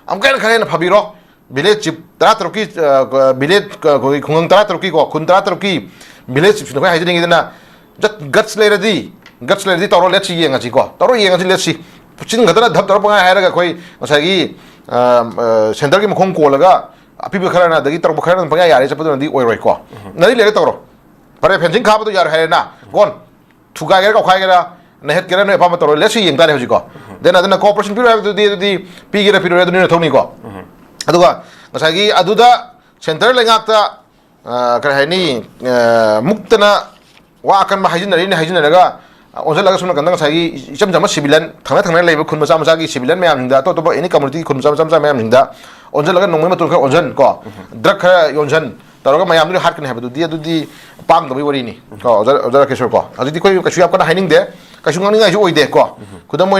ꯑꯃꯨꯛꯀ ꯍꯦꯟꯅ ꯈꯔ ꯍꯦꯟꯅ ꯐꯕꯤꯔꯣ꯫ ꯚꯤꯂꯦꯖ ꯆꯤꯞ ꯇꯔꯥ ꯇꯔꯨꯛꯀꯤ, ꯑ, ꯚꯤꯂꯦꯖ, ꯑ, ꯑꯩꯈꯣꯏ ꯈꯨꯡꯒꯪ ꯇꯔꯥ ꯇꯔꯨꯛꯀꯤꯀꯣ, ꯈꯨꯟ ꯇꯔꯥ ꯇꯔꯨꯛꯀꯤ ꯚꯤꯂꯦꯖ ꯆꯤꯞꯁꯤꯡꯗ ꯑꯩꯈꯣꯏ ꯍꯥꯏꯖꯅꯤꯡꯉꯤꯗꯅ, ꯒꯠꯁ ꯂꯩꯔꯗꯤ, ꯒꯠꯁ ꯂꯩꯔꯗꯤ ꯇꯧꯔꯣ, ꯂꯦꯠꯁꯤ ꯌꯦꯡꯉꯁꯤꯀꯣ꯫ ꯇꯧꯔꯣ ꯌꯦꯡꯉꯁꯤ, ꯂꯦꯠꯁꯤ꯫ ꯆꯤꯟ ꯈꯛꯇꯅ ꯙꯞ ꯇꯧꯔ ꯄꯪꯍꯥꯏ ꯍꯥꯏꯔꯒ ꯑꯩꯈꯣꯏ ꯉꯁꯥꯏꯒꯤ, ꯑ, ꯑ, ꯁꯦꯟꯇꯔꯒꯤ ꯃꯈꯣꯡ ꯀꯣꯜꯂꯒ ꯑꯄꯤꯕ ꯈꯔꯅ ꯑꯗꯒꯤ ꯇꯧꯔꯛꯄ ꯈꯔꯅ ꯄꯪꯌꯥ ꯌꯥꯔꯦ ꯆꯠꯄꯗꯨꯅꯗꯤ ꯑꯣꯏꯔꯣꯏꯀꯣ꯫ ꯅꯔꯤ ꯂꯩꯔꯦ ꯇꯧꯔꯣ꯫ ꯐꯔꯦ, ꯐꯦꯟꯁꯤꯡ ꯈꯥꯕꯗꯣ ꯌꯥꯔꯦ ꯍꯥꯏꯔꯦꯅ꯫ ꯒꯣꯟ꯫ ꯊꯨꯒꯥꯏꯒꯦꯔꯥ, ꯀꯥꯎꯈꯥꯏꯒꯦꯔꯥ, ꯅꯩꯍꯠꯀꯦꯔꯥ, ꯅꯣꯏ ꯑꯄꯥꯝꯕ ꯇꯧꯔꯣ꯫ ꯂꯦꯠꯁꯤ ꯌꯦꯡ ꯇꯥꯔꯦ ꯍꯧꯖꯤꯛꯀꯣ꯫ ꯗꯦꯟ ꯑꯗꯨꯅ ꯀꯣꯑꯣꯄꯔꯦꯁꯟ ꯄꯤꯔꯣꯏ ꯍꯥꯏꯕꯗꯨꯗꯤ, ꯑꯗꯨꯗꯤ ꯄꯤꯒꯦꯔꯥ ꯄꯤꯔꯣꯏ, ꯑꯗꯨ ꯅꯣꯏꯅ ꯊꯧꯅꯤꯀꯣ꯫ ꯑꯗꯨꯒ ꯉꯁꯥꯏꯒꯤ ꯑꯗꯨꯗ ꯁꯦꯟꯇꯔ ꯂꯩꯉꯥꯛꯇ, ꯑ, ꯀꯔꯤ ꯍꯥꯏꯅꯤ, ꯑ, ꯃꯨꯛꯇꯅ ꯋꯥ ꯑꯀꯟꯕ ꯍꯥꯏꯖꯤꯟꯅꯔꯤꯅꯤ, ꯍꯥꯏꯖꯤꯟꯅꯔꯒ ꯑꯣꯟꯁꯤꯜꯂꯒ ꯁꯣꯝ ꯅꯥꯀꯟꯗ ꯉꯁꯥꯏꯒꯤ ꯏꯆꯝ ꯆꯝꯕ ꯁꯤꯚꯤꯂꯤꯌꯟ, ꯊꯪꯅ ꯊꯪꯅ ꯂꯩꯕ ꯈꯨꯟ ꯃꯆꯥ ꯃꯆꯥꯒꯤ ꯁꯤꯚꯤꯂꯤꯌꯟ ꯃꯌꯥꯝꯁꯤꯡꯗ, ꯑꯇꯣꯞ ꯑꯇꯣꯞꯄ ꯑꯦꯅꯤ ꯀꯝꯃꯨꯅꯤꯇꯤ ꯈꯨꯟ ꯃꯆꯥ ꯃꯆꯥ ꯃꯆꯥ ꯃꯌꯥꯝꯁꯤꯡꯗ ꯑꯣꯟꯁꯤꯜꯂꯒ ꯅꯣꯡꯃꯩ ꯃꯇꯣꯟ ꯈꯔ ꯑꯣꯟꯁꯤꯟ ꯀꯣ, ꯗ꯭ꯔꯒ ꯈꯔ ꯌꯣꯟꯁꯤꯟ ꯇꯧꯔꯒ ꯃꯌꯥꯝꯗꯨꯗꯤ ꯍꯥꯠꯀꯅꯤ ꯍꯥꯏꯕꯗꯨꯗꯤ, ꯑꯗꯨꯗꯤ ꯄꯥꯡꯗꯕꯒꯤ ꯋꯥꯔꯤꯅꯤ ꯀꯣ, ꯑꯣꯖꯥ, ꯑꯣꯖꯥ ꯔꯥꯀꯦꯁꯣꯔ ꯀꯣ꯫ ꯍꯧꯖꯤꯛꯇꯤ ꯑꯩꯈꯣꯏ ꯀꯩꯁꯨ ꯌꯥꯝ ꯀꯟꯅ ꯍꯥꯏꯅꯤꯡꯗꯦ, ꯀꯩꯁꯨ ꯉꯥꯡꯅꯤꯡꯉꯥꯏꯁꯨ ꯑꯣꯏꯗꯦ ꯀꯣ꯫ ꯈꯨꯗꯝ ꯑꯣꯏꯅ